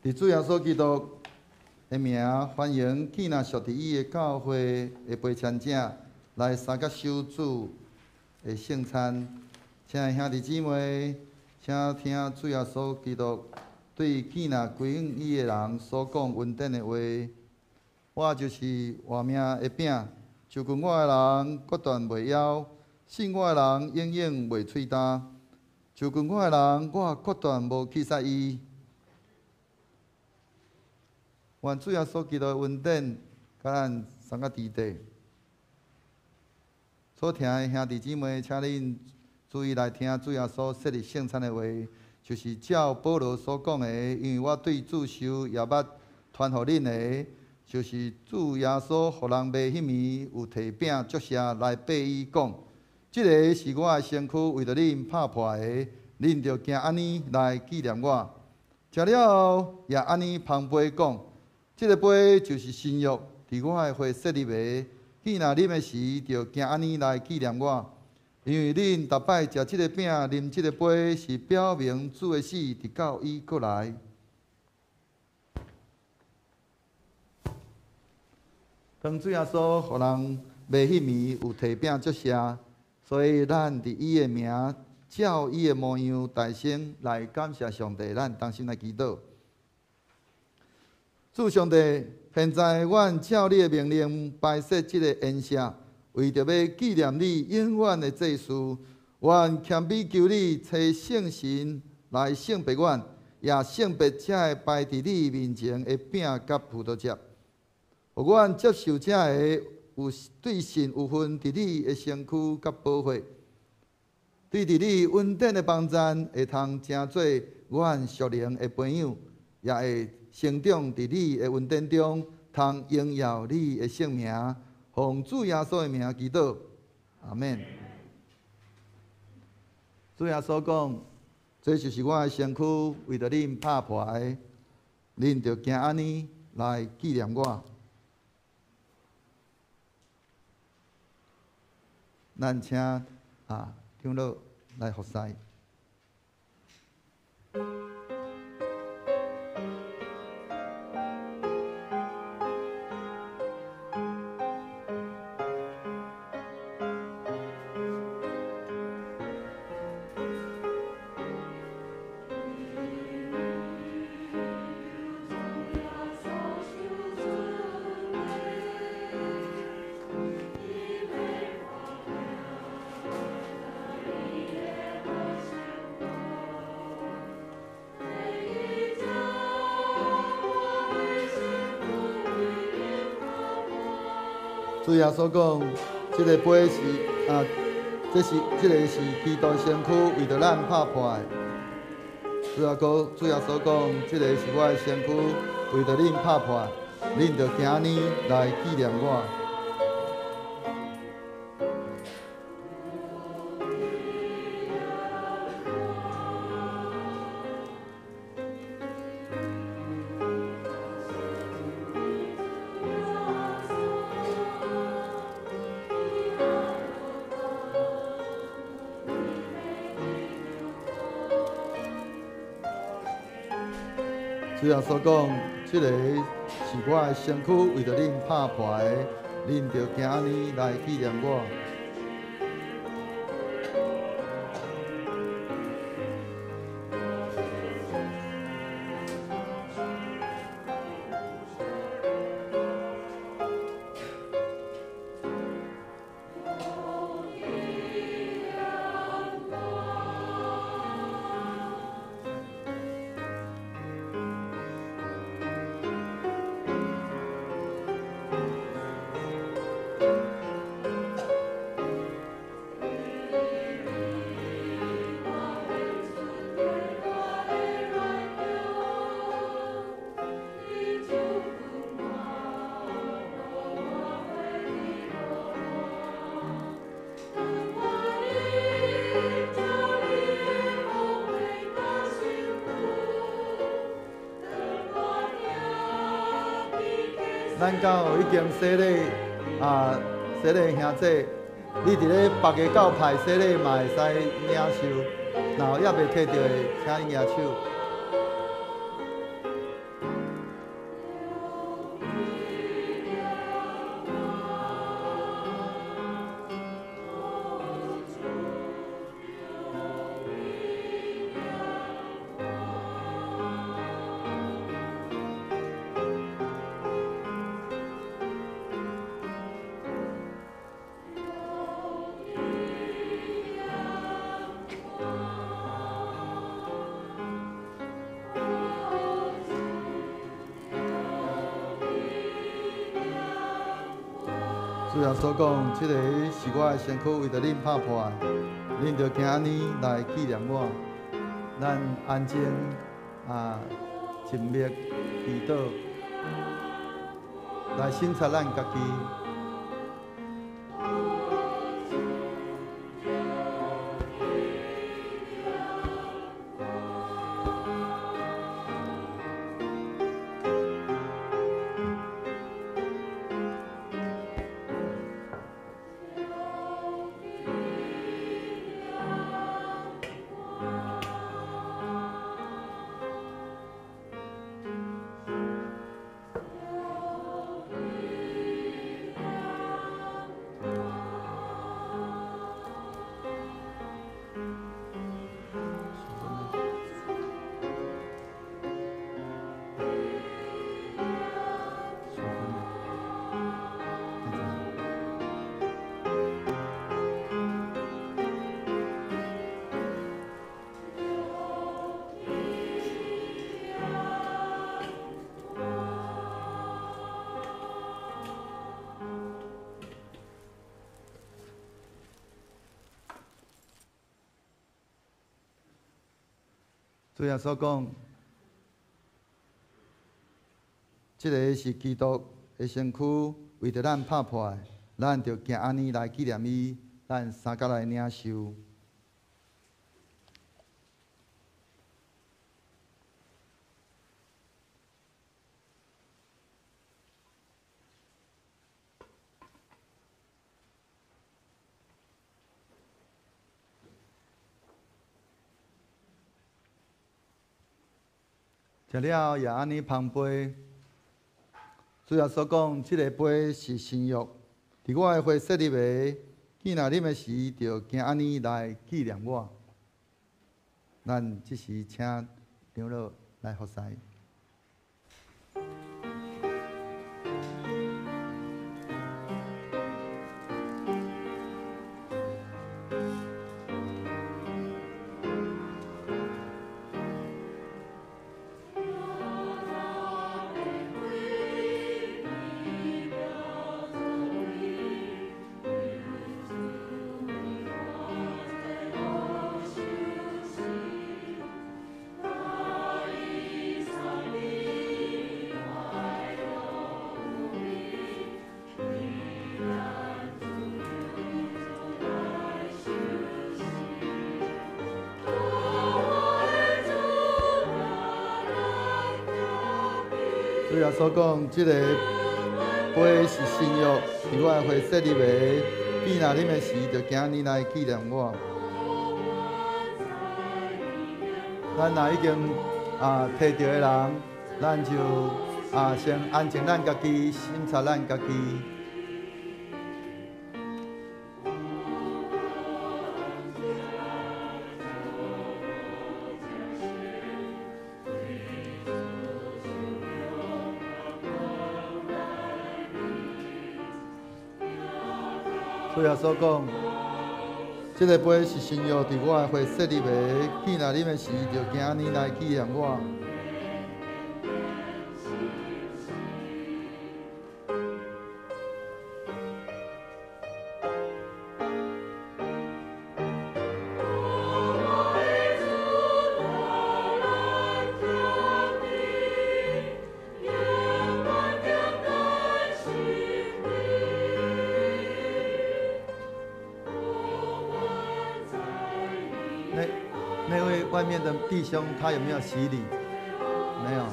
佇主耶穌基督的名，歡迎建立屬佇伊的教會的陪參者來參加守主的聖餐。親愛兄弟姊妹，請聽主耶穌基督對建立歸向伊的人所講恩典的話。我就是活命的餅，就近我的人決斷袂枵，信我的人永遠袂喙焦。就近我的人，我決斷無棄殺伊。願主耶穌基督的恩典，佮咱三個弟弟。所聽的兄弟姊妹，請恁注意來聽主耶穌設立聖餐的話，就是照保羅所講的，因為我對主受也捌傳予恁的，就是主耶穌予人賣彼暝，有提餅祝謝來擘伊講：這个是我的身軀，為著恁拍破的，恁著行按呢來紀念我。食了後，也按呢捧杯講：這个杯就是新約，佇我的血設立的。既若啉的時，就行按呢來紀念我。因為恁逐擺食這个餅、啉這个杯，是表明主的死，直到伊閣來。當主耶穌予人賣彼暝，有提餅祝謝，所以咱佇伊的名，照伊的模樣，大聲來感謝上帝。咱同心來祈禱。主上帝，現在阮照你的命令擺設這個筵席，為著欲紀念你永遠的祭事，阮謙卑求你，差聖神來聖別阮，也聖別這个擺佇你面前的餅佮葡萄汁，予阮接受這个有對神有份佇你的身軀佮寶血，對佇你恩典的幫贊，會通成做阮屬靈的朋友，也會成長佇你的恩典中，通榮耀你的聖名，奉主耶穌的名祈禱，阿們。主耶穌講：這就是我的身軀，為著恁拍破的，恁著行按呢來紀念我。咱請長老來服侍。主耶穌講：這个杯是啊，這是這个是基督身軀，為著咱拍破的。主耶穌講：這个是我的身軀，為著恁拍破的，恁著行按呢來紀念我。主耶穌講：這个是我的身軀，為著恁拍破的，恁著行按呢來紀念我。咱到已經洗禮啊，洗禮兄弟，你佇咧別个教派洗禮嘛會使領受，若有猶未提著的，請你舉手。主耶穌講：這个是我的身軀，為著恁拍破的，恁著行按呢來紀念我。咱安靜啊，靜默祈禱，來省察咱家己。主耶穌講：這个是基督的身軀，為著咱拍破的，咱著行按呢來紀念伊，咱三角來領受。食了也按呢捧杯。主耶穌講：這个杯是新約，佇我的血設立的。見若啉的時，就行按呢來紀念我。咱這時請長老來服侍。主耶穌講：這个杯是新約，佇我的血設立的。見若啉的時，就行按呢來紀念我。咱若已經提著的人，咱就先安靜咱家己，審查咱家己。主耶穌講：這个杯是新約，佇我的血設立的。見若啉的時，就行按呢來紀念我。那位外面的弟兄，他有沒有洗禮？沒有。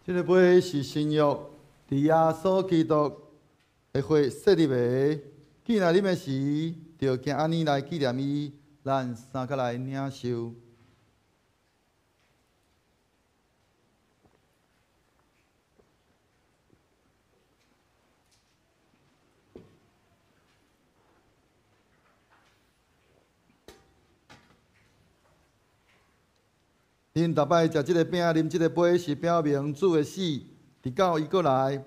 這个杯是新約，佇耶穌基督的血設立的。既然啉的時，就行按呢來紀念伊，咱三較來領受。恁逐擺食這个餅、啉這个杯，是表明主的死，直到伊閣來。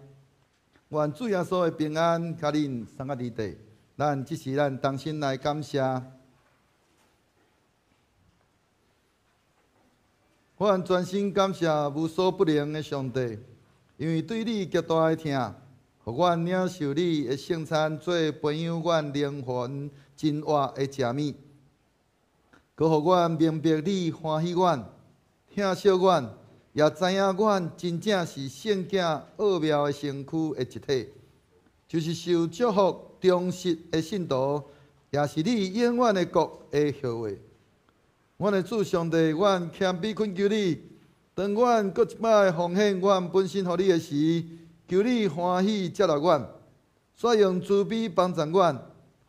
願主耶穌的平安，佮恁送到佇底。咱這時咱同心來感謝。我全心感謝無所不能的上帝，因為對你極大的疼，予阮領受你的聖餐做培養阮靈魂真活的食物，閣予阮明白你歡喜阮、疼惜阮，也知影阮真正是聖潔奧妙的身軀的一體，就是受祝福忠實的信徒，也是你永遠的國的後裔。阮的主上帝，阮謙卑懇求你，當阮閣一擺奉獻阮本身予你的時，求你歡喜接納阮，煞用慈悲幫助阮，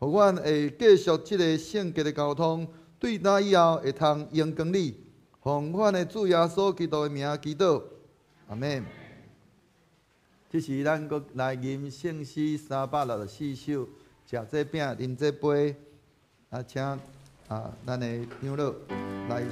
予阮會繼續這个聖潔的交通，對今以後會通榮光你。奉阮的主耶穌基督的名祈禱，阿們。這時咱閣來吟聖詩364首，食這餅，啉這杯，啊，請啊，咱的長老來。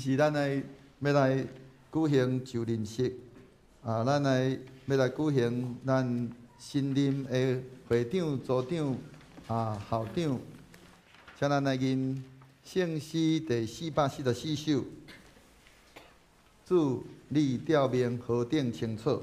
是咱來欲來舉行就任式，啊，咱來欲來舉行咱新任的會長、組長、啊校長，請咱來吟聖詩第444首，主你照明何等清楚。主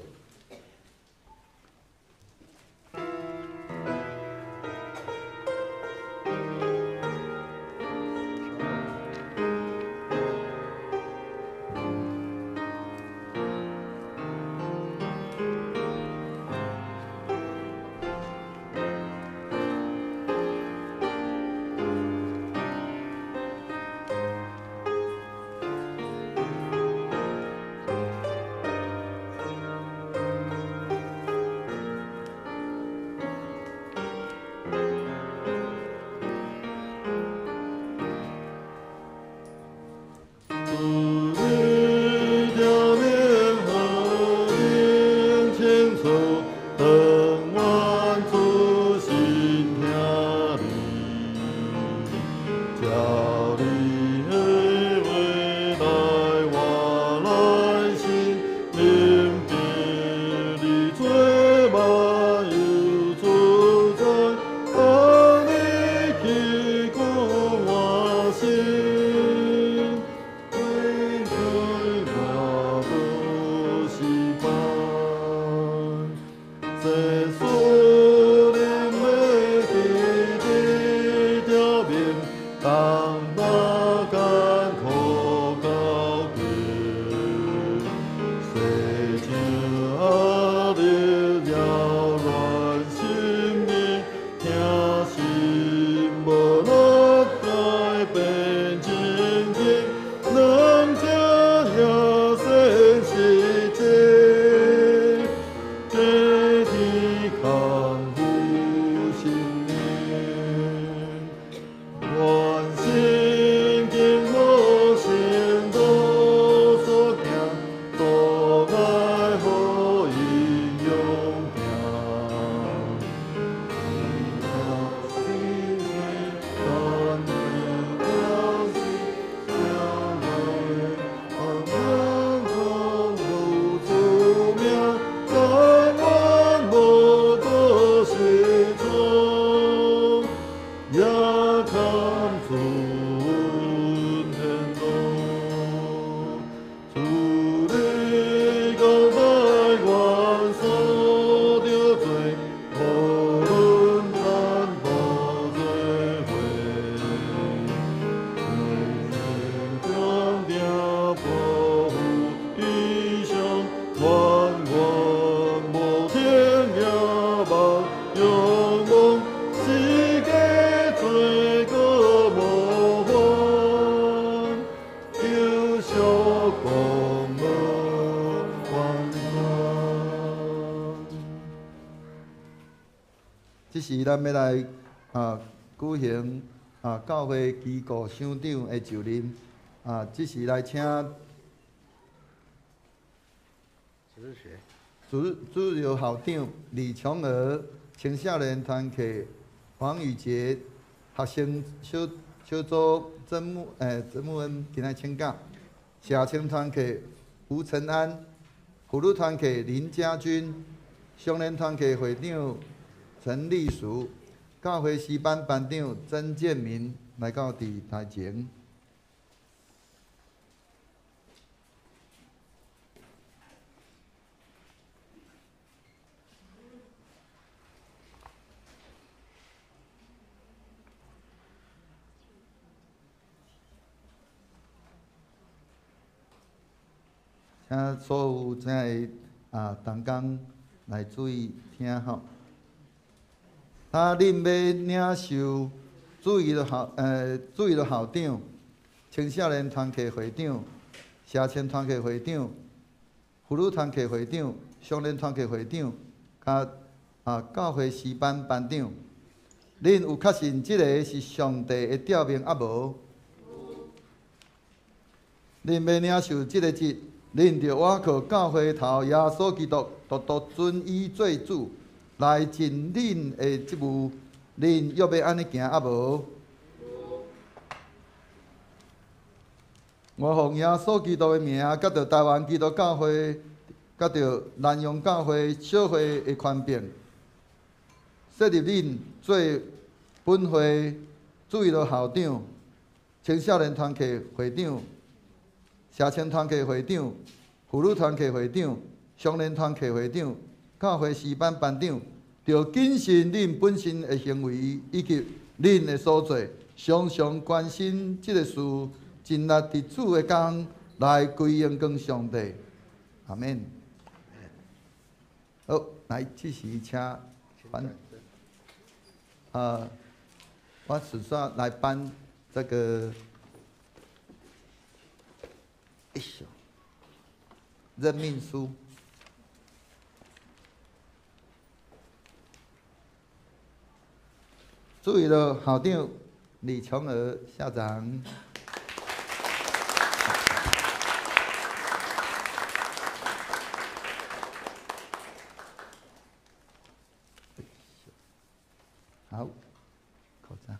這時咱欲來舉行教會機構首長的就任這時來請主主日校長李瓊娥、青少年團契黃宇傑、學生小小組曾牧恩今仔請假，社青團契吳承安、婦女團契林家軍、少年團契會長陳立淑、教會詩班班長曾建明來到佇台前。請所有遮个同工來注意聽吼。恁欲領受主日校長、青少年團契會長、社青團契會長、婦女團契會長、少年團契會長，佮教會詩班班長，恁有確信這个是上帝的召命抑無？恁欲領受這个職，恁著倚靠教會頭耶穌基督，獨獨尊伊做主，來盡恁的職務。恁欲欲按呢行抑無？我奉耶穌基督的名，佮著台灣基督教會，佮著南洋教會小會的權柄，設立恁做本會主日校長、青少年團契會長、社青團契會長、婦女團契會長、少年團契會長、教會詩班班長，著謹慎恁本身的行為以及恁的所做，常常關心這个事，盡力佇主的工來歸榮光上帝。阿們。好，來，這時請頒，我首先來頒這個任命書。主日校長李瓊娥校長。好，鼓掌。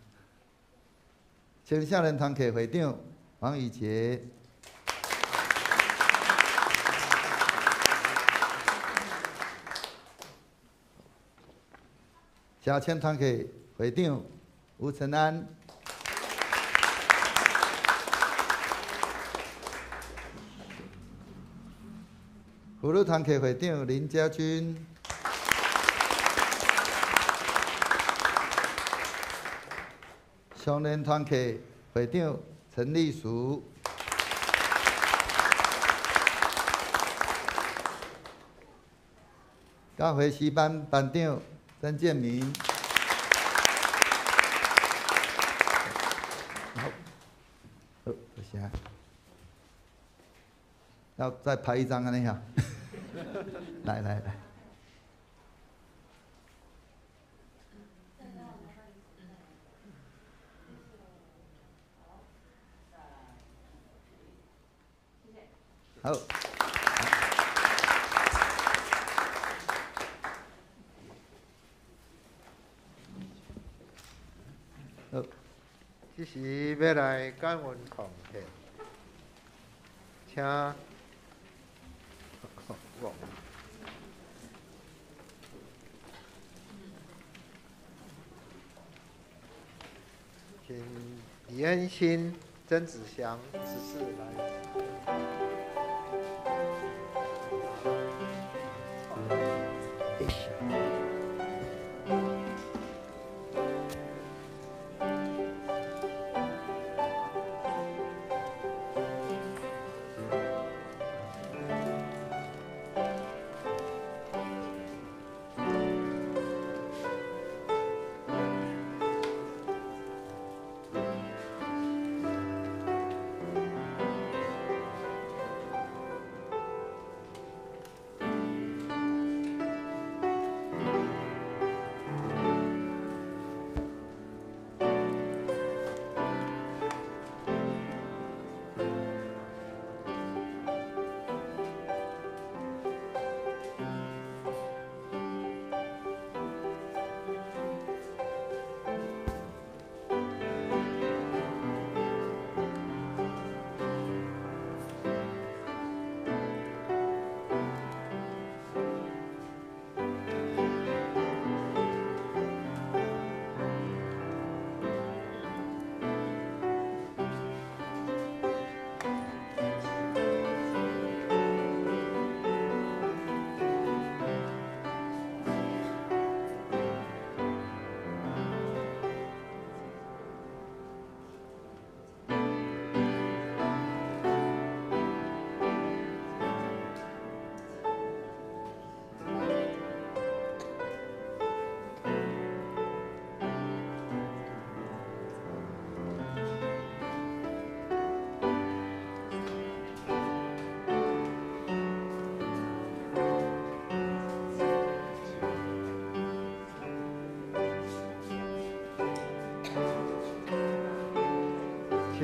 青少年團契會長黃宇傑。社青團契會長吳承安。婦女團契會長林家軍。少年團契會長陳立淑。教會詩班班長曾建明。好，好，多謝。要再拍一張按呢哈？來來來。好。好。這時欲來感恩奉獻，請請李恩心、曾子祥執事來。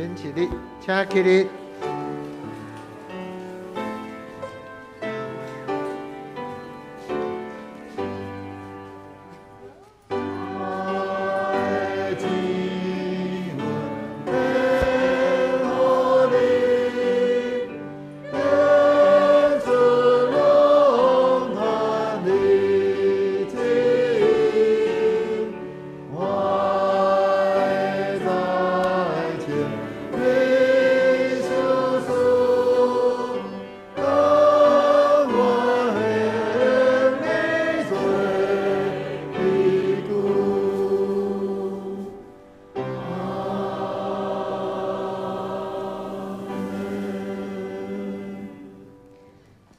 请起立，请起立。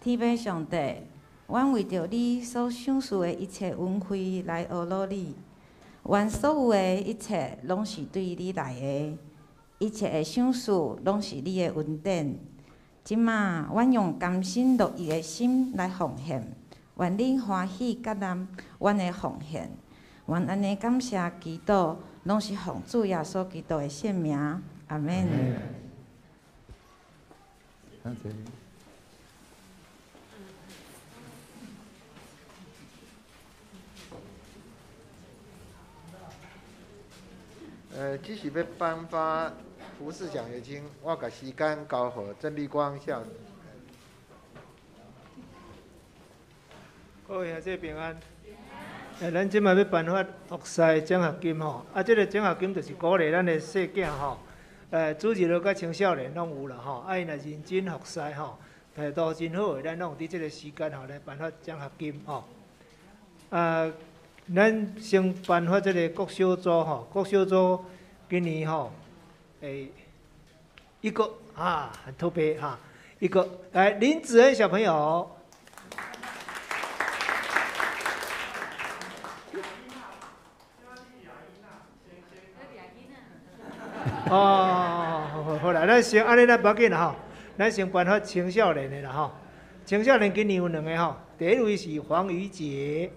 天父上帝，阮为著你所赏赐的一切恩惠来阿罗你。愿所有的一切拢是对你来的，一切的赏赐拢是你的恩典。这马，阮用甘心乐意的心来奉献，愿你欢喜接纳阮的奉献。愿按呢感谢祈祷，拢是奉主耶稣基督的圣名。阿们。只是欲颁发服事奖学金，我共时间交予郑美光校。各位兄弟平安。咱这马欲颁发服事奖学金吼，啊，这个奖学金就是鼓励咱的细囝吼，主日学佮青少年拢有啦吼，啊，𪜶若认真服侍吼，态度真好的，咱拢有伫这个时间吼来颁发奖学金吼。啊，咱先颁发这个国小组吼，国小组今年吼，一个啊，很特别哈，一个来林子恩小朋友。哦，好，好啦，咱先按呢，咱无要紧啦吼，咱先颁发青少年的啦吼。青少年今年有两个吼，第一位是黄宇杰，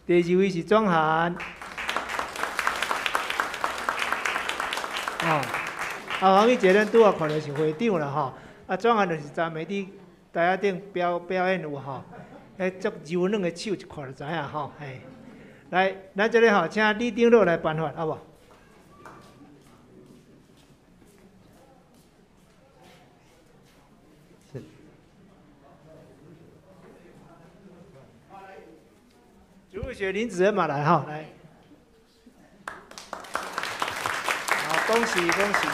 第二位是庄涵。哦，啊，黄宇杰咱拄仔看著是会长啦吼，啊，庄涵就是昨暝伫台仔顶表演有吼，彼足柔软的手一看就知影吼，嘿。来，咱这个吼，请李长老来颁发，好无？主学林子恩嘛来哈，来，好，恭喜恭喜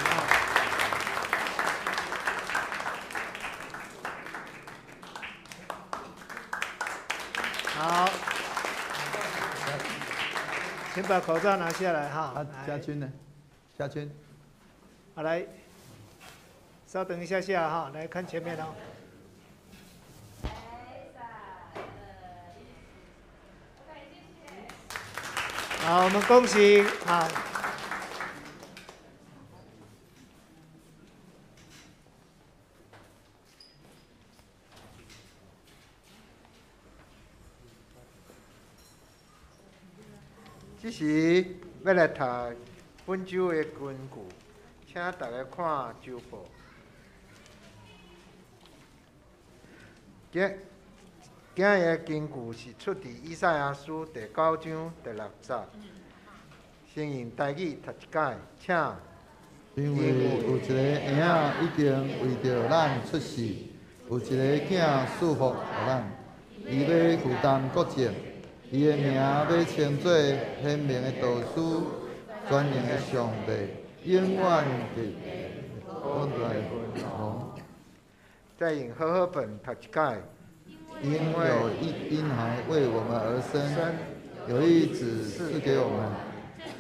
啊！好，请把口罩拿下来哈。啊，家军呢？家军。好，来，稍等一下下哈，来看前面哦。好，我们恭喜好。这时欲来读本周的根据，请大家看周报。今日的根据是出自以赛亚书第九章第六节。先用台语读一摆，请。因为有一个婴仔已经为著咱出世，有一个囝赐福予咱，伊欲负担国政，伊的名欲称做贤明的导师、全能的上帝、永远的永在的君王。再用和合本读一摆。因有一婴孩为我们而生，有一子赐给我们，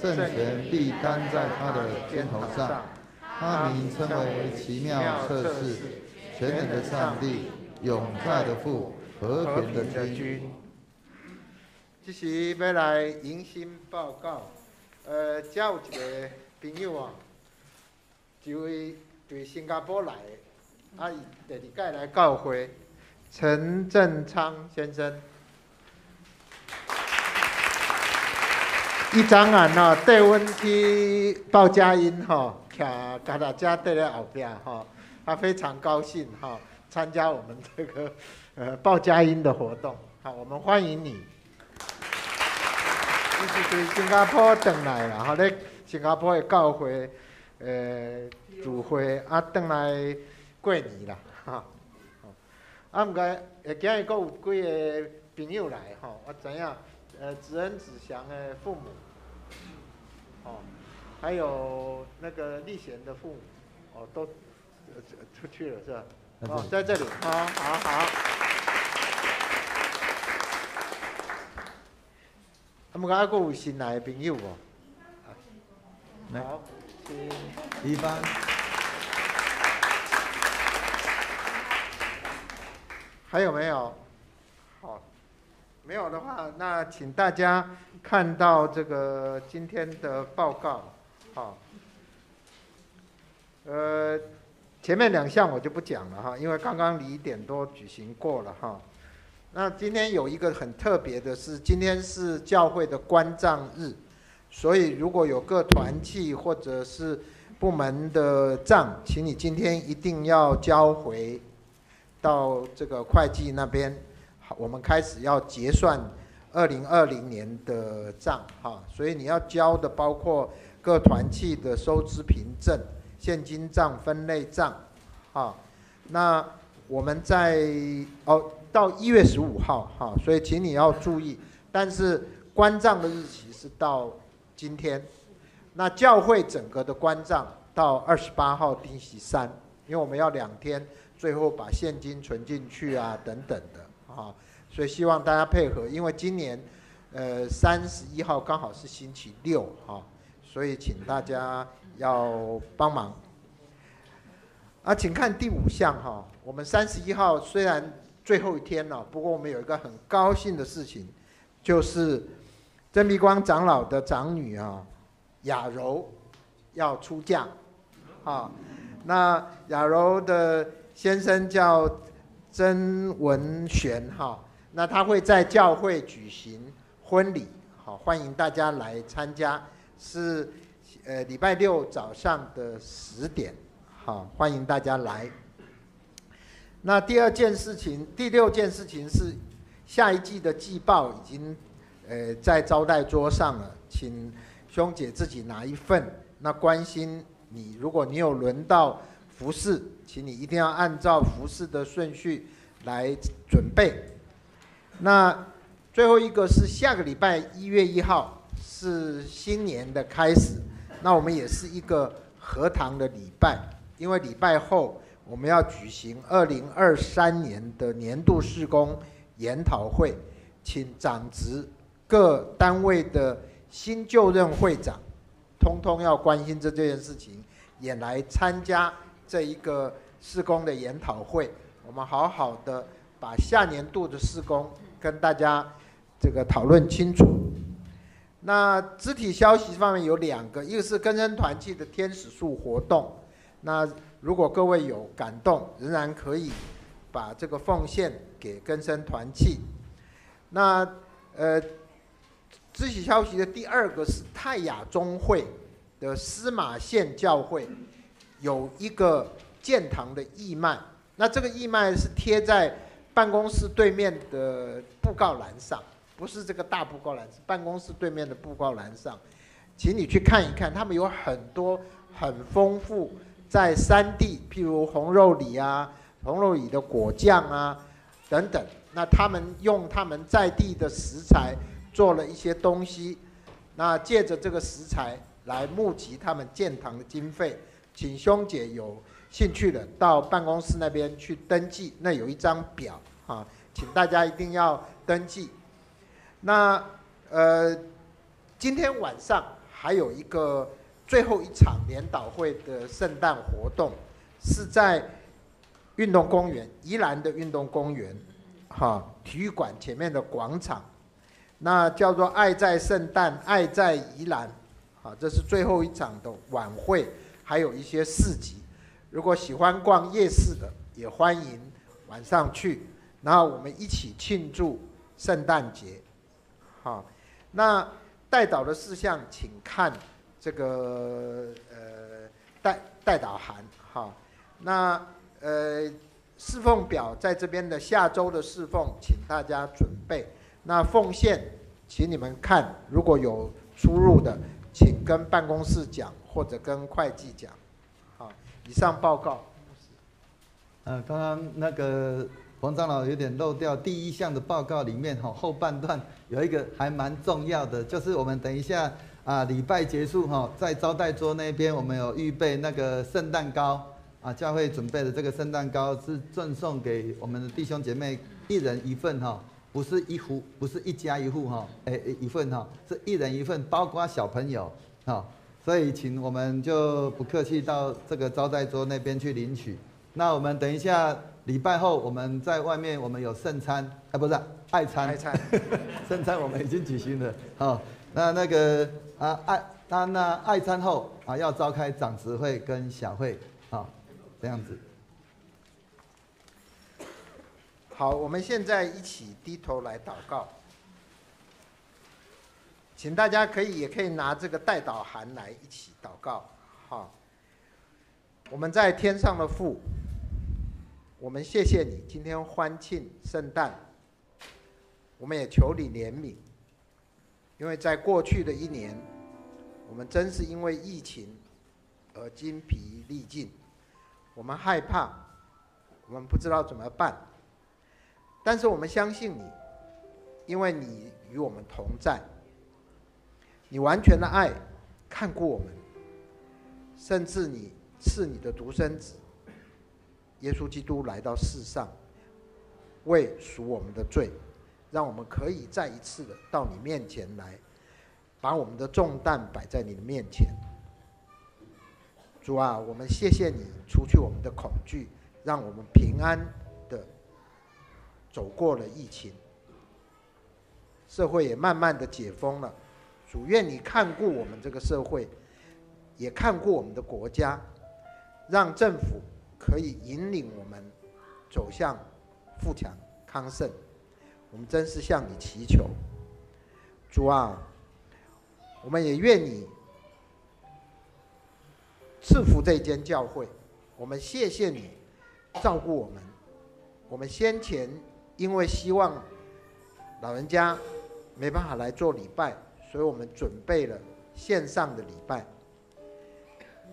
政权必担在他的肩头上。他名称为奇妙策士、全能的上帝、永在的父、和平的君。这时欲来迎新报告，遮有一个朋友啊，一位对新加坡来的，啊，伊第二届来教会。陈振昌先生，伊昨暗吼缀阮去报佳音吼，去徛脚踏车伫咧后壁吼，他非常高兴哈，参加我们这个报佳音的活动，好，我们欢迎你。你是对新加坡转来啦，吼，咧新加坡的教会聚会啊，转来过年啦，哈。啊，毋过今日阁有几个朋友来吼，我知影，子恩子祥的父母，哦，还有那个立贤的父母，哦，都出去了是吧？哦，在这里，好，好，好。啊，毋过还阁有新来的朋友无？好，请。一般。还有没有？好，没有的话，那请大家看到这个今天的报告。好，前面两项我就不讲了哈，因为刚刚1点多举行过了哈。那今天有一个很特别的是，今天是教会的关账日，所以如果有各团契或者是部门的账，请你今天一定要交回到这个会计那边。好，我们开始要结算2020年的账哈，所以你要交的包括各团契的收支凭证、现金账、分类账，啊，那我们在到1月15号哈，所以请你要注意，但是关账的日期是到今天，那教会整个的关账到28号星期三，因为我们要2天，最后把现金存进去啊等等的啊，所以希望大家配合，因为今年31号刚好是星期六哈，所以请大家要帮忙。啊，请看第5项哈，我们31号虽然最后一天了，不过我们有一个很高兴的事情，就是曾碧光长老的长女啊，雅柔要出嫁，啊，那雅柔的先生叫曾文玄哈，那他会在教会举行婚礼，好，欢迎大家来参加，是礼拜六早上的10点，好，欢迎大家来。那第二件事情，第6件事情是下一季的季报已经在招待桌上了，请兄姐自己拿一份。那关心你，如果你有轮到服事，请你一定要按照服事的顺序来准备。那最后一个是下个礼拜1月1号是新年的开始，那我们也是一个合堂的礼拜，因为礼拜后我们要举行2023年的年度事工研讨会，请长职各单位的新就任会长，通通要关心这件事情，也来参加这一个事工的研讨会。我们好好的把下年度的事工跟大家这个讨论清楚。那肢体消息方面有2个，一个是根生团契的天使树活动，那如果各位有感动，仍然可以把这个奉献给根生团契。那肢体消息的第2个是泰雅中会的司马县教会有一个建堂的义卖，那这个义卖是贴在办公室对面的布告栏上，不是这个大布告栏，是办公室对面的布告栏上，请你去看一看，他们有很多很丰富在山地，譬如红肉李啊、红肉李的果酱啊等等，那他们用他们在地的食材做了一些东西，那借着这个食材来募集他们建堂的经费，请兄姐有兴趣的到办公室那边去登记，那有一张表啊，请大家一定要登记。那今天晚上还有一个最后一场联祷会的圣诞活动，是在运动公园，宜兰的运动公园，哈，体育馆前面的广场，那叫做爱在圣诞，爱在宜兰，好，这是最后一场的晚会，还有一些市集。如果喜欢逛夜市的，也欢迎晚上去，然后我们一起庆祝圣诞节。好，那代祷的事项，请看这个代祷函哈。那侍奉表在这边的下周的侍奉，请大家准备。那奉献，请你们看，如果有出入的，请跟办公室讲或者跟会计讲。好，以上报告。刚刚那个黄长老有点漏掉第一项的报告里面哈，后半段有一个还蛮重要的，就是我们等一下啊礼拜结束哈，在招待桌那边我们有预备那个圣诞糕啊，教会准备的这个圣诞糕是赠送给我们的弟兄姐妹一人一份哈，不是一户，不是一家一户哈，哎一份哈，是一人一份，包括小朋友哈，所以请我们就不客气到这个招待桌那边去领取。那我们等一下礼拜后，我们在外面我们有圣餐啊，不是爱餐，爱餐，圣餐我们已经举行了。好，那那个啊爱那那爱餐后啊要召开长执会跟小会，好，这样子。好，我们现在一起低头来祷告，请大家可以也可以拿这个代祷函来一起祷告。好，我们在天上的父，我们谢谢你今天欢庆圣诞，我们也求你怜悯，因为在过去的一年，我们真是因为疫情而精疲力尽，我们害怕，我们不知道怎么办，但是我们相信你，因为你与我们同在，你完全的爱看顾我们，甚至你赐你的独生子耶稣基督来到世上，为赎我们的罪，让我们可以再一次的到你面前来，把我们的重担摆在你的面前。主啊，我们谢谢你除去我们的恐惧，让我们平安的走过了疫情，社会也慢慢的解封了。主，愿你看顾我们这个社会，也看顾我们的国家，让政府可以引领我们走向富强康盛。我们真是向你祈求，主啊，我们也愿你赐福这间教会。我们谢谢你照顾我们。我们先前因为希望老人家没办法来做礼拜，所以我们准备了线上的礼拜。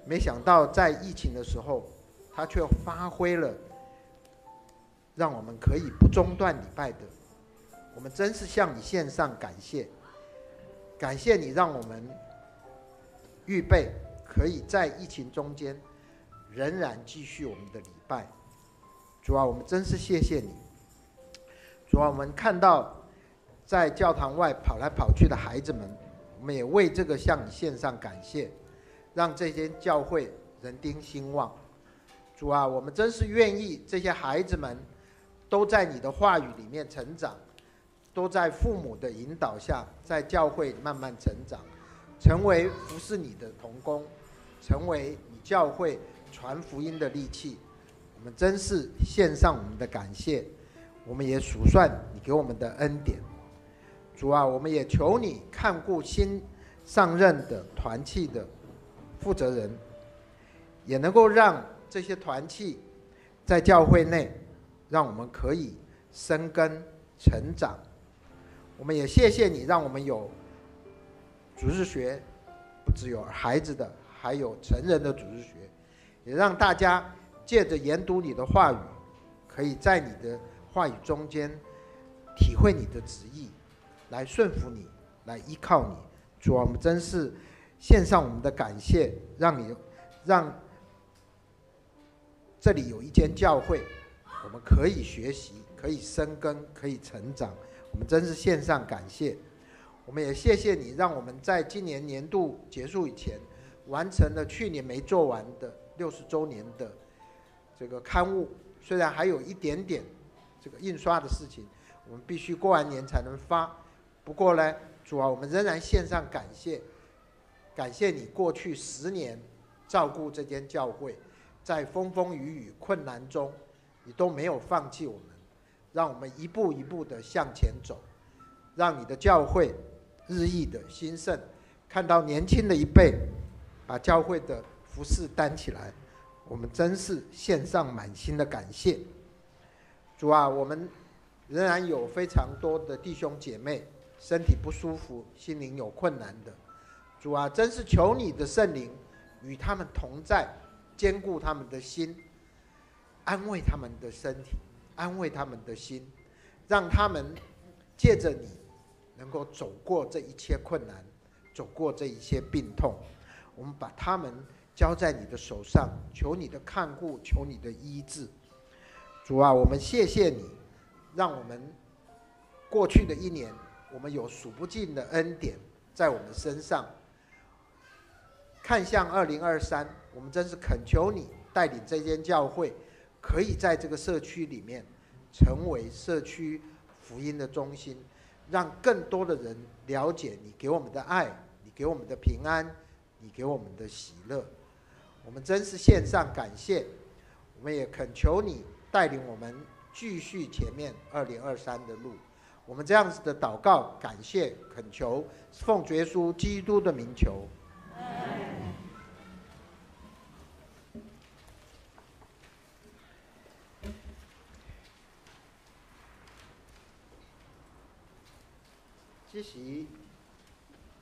没想到在疫情的时候，他却发挥了让我们可以不中断礼拜的。我们真是向你献上感谢，感谢你让我们预备可以在疫情中间仍然继续我们的礼拜。主啊，我们真是谢谢你。主啊，我们看到在教堂外跑来跑去的孩子们，我们也为这个向你献上感谢，让这间教会人丁兴旺。主啊，我们真是愿意这些孩子们都在你的话语里面成长，都在父母的引导下，在教会慢慢成长，成为服侍你的同工，成为你教会传福音的利器。我们真是献上我们的感谢，我们也数算你给我们的恩典。主啊，我们也求你看顾新上任的团契的负责人，也能够让这些团契在教会内，让我们可以生根成长。我们也谢谢你，让我们有主日学，不只有孩子的，还有成人的主日学，也让大家借着研读你的话语，可以在你的话语中间体会你的旨意，来顺服你，来依靠你。主啊，我们真是献上我们的感谢，让这里有一间教会，我们可以学习，可以生根，可以成长。我们真是献上感谢。我们也谢谢你，让我们在今年年度结束以前，完成了去年没做完的60周年的这个刊物。虽然还有一点点这个印刷的事情，我们必须过完年才能发。不过呢，主啊，我们仍然献上感谢，感谢你过去10年照顾这间教会，在风风雨雨困难中，你都没有放弃我们，让我们一步一步的向前走，让你的教会日益的兴盛，看到年轻的一辈把教会的服事担起来，我们真是献上满心的感谢。主啊，我们仍然有非常多的弟兄姐妹身体不舒服、心灵有困难的。主啊，真是求你的圣灵与他们同在，坚固他们的心，安慰他们的身体，安慰他们的心，让他们借着你能够走过这一切困难，走过这一切病痛。我们把他们交在你的手上，求你的看顾，求你的医治。主啊，我们谢谢你，让我们过去的一年，我们有数不尽的恩典在我们身上。看向2023，我们真是恳求你带领这间教会，可以在这个社区里面成为社区福音的中心，让更多的人了解你给我们的爱，你给我们的平安，你给我们的喜乐。我们真是献上感谢，我们也恳求你带领我们继续前面2023的路。我们这样子的祷告、感谢、恳求，奉主耶稣基督的名求。这时欲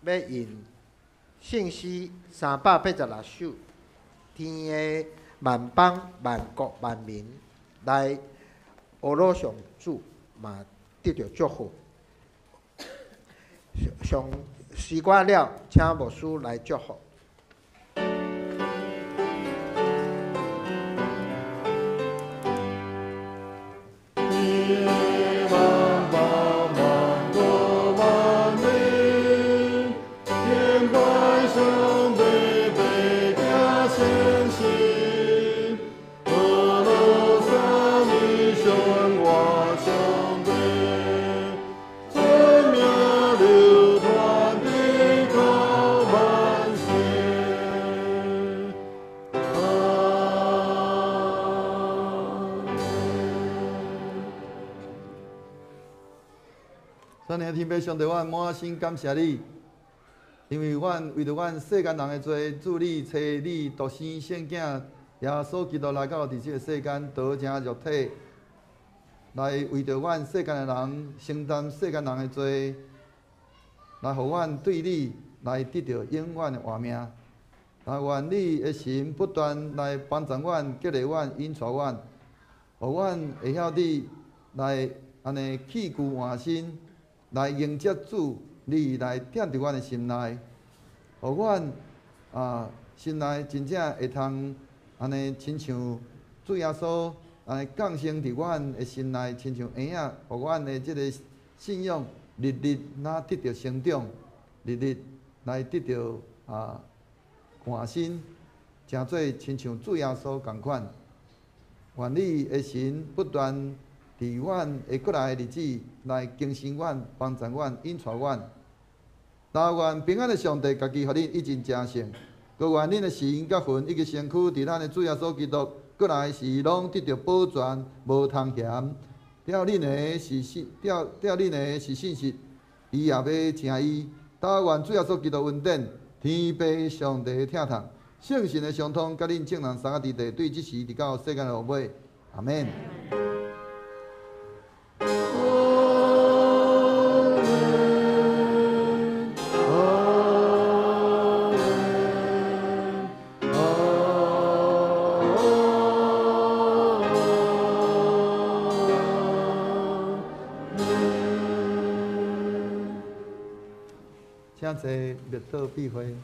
用信诗386首，天的万邦万国万民来呵咾上主，嘛得著祝福。上诗歌了，请牧师来祝福。天父上帝，我满心感谢你，因为阮为著阮世间人的罪，主你差你独生圣子耶稣基督来到伫这个世间，道成肉体，来为著阮世间的人承担世间人的罪，来予阮对你来得著永远的活命。来愿你的神不断来帮助阮、激励阮、引带阮，予阮会晓你来按呢弃旧换新。来迎接主，你来踮伫阮的心内，予阮心内真正会通按呢，亲像主耶稣按呢降生伫阮的心内，亲像婴仔，予阮的这个信仰日日若得著成长，日日来得著换新，成做亲像主耶稣仝款。愿你的神不断伫阮会过来的日子，来更新阮、帮助阮、引带阮。但愿平安的上帝家己予恁一尽成圣，阁愿恁的神佮魂以及身躯，伫咱的主耶稣基督过来时，拢得著保全，无通嫌。了恁的是信，了了恁的是信实，伊也欲成伊。但愿主耶稣基督恩典、天父上帝的疼痛、圣神的相通，佮恁众人三个弟弟，对这时直到世间的落尾。阿们。请坐，默祷闭会。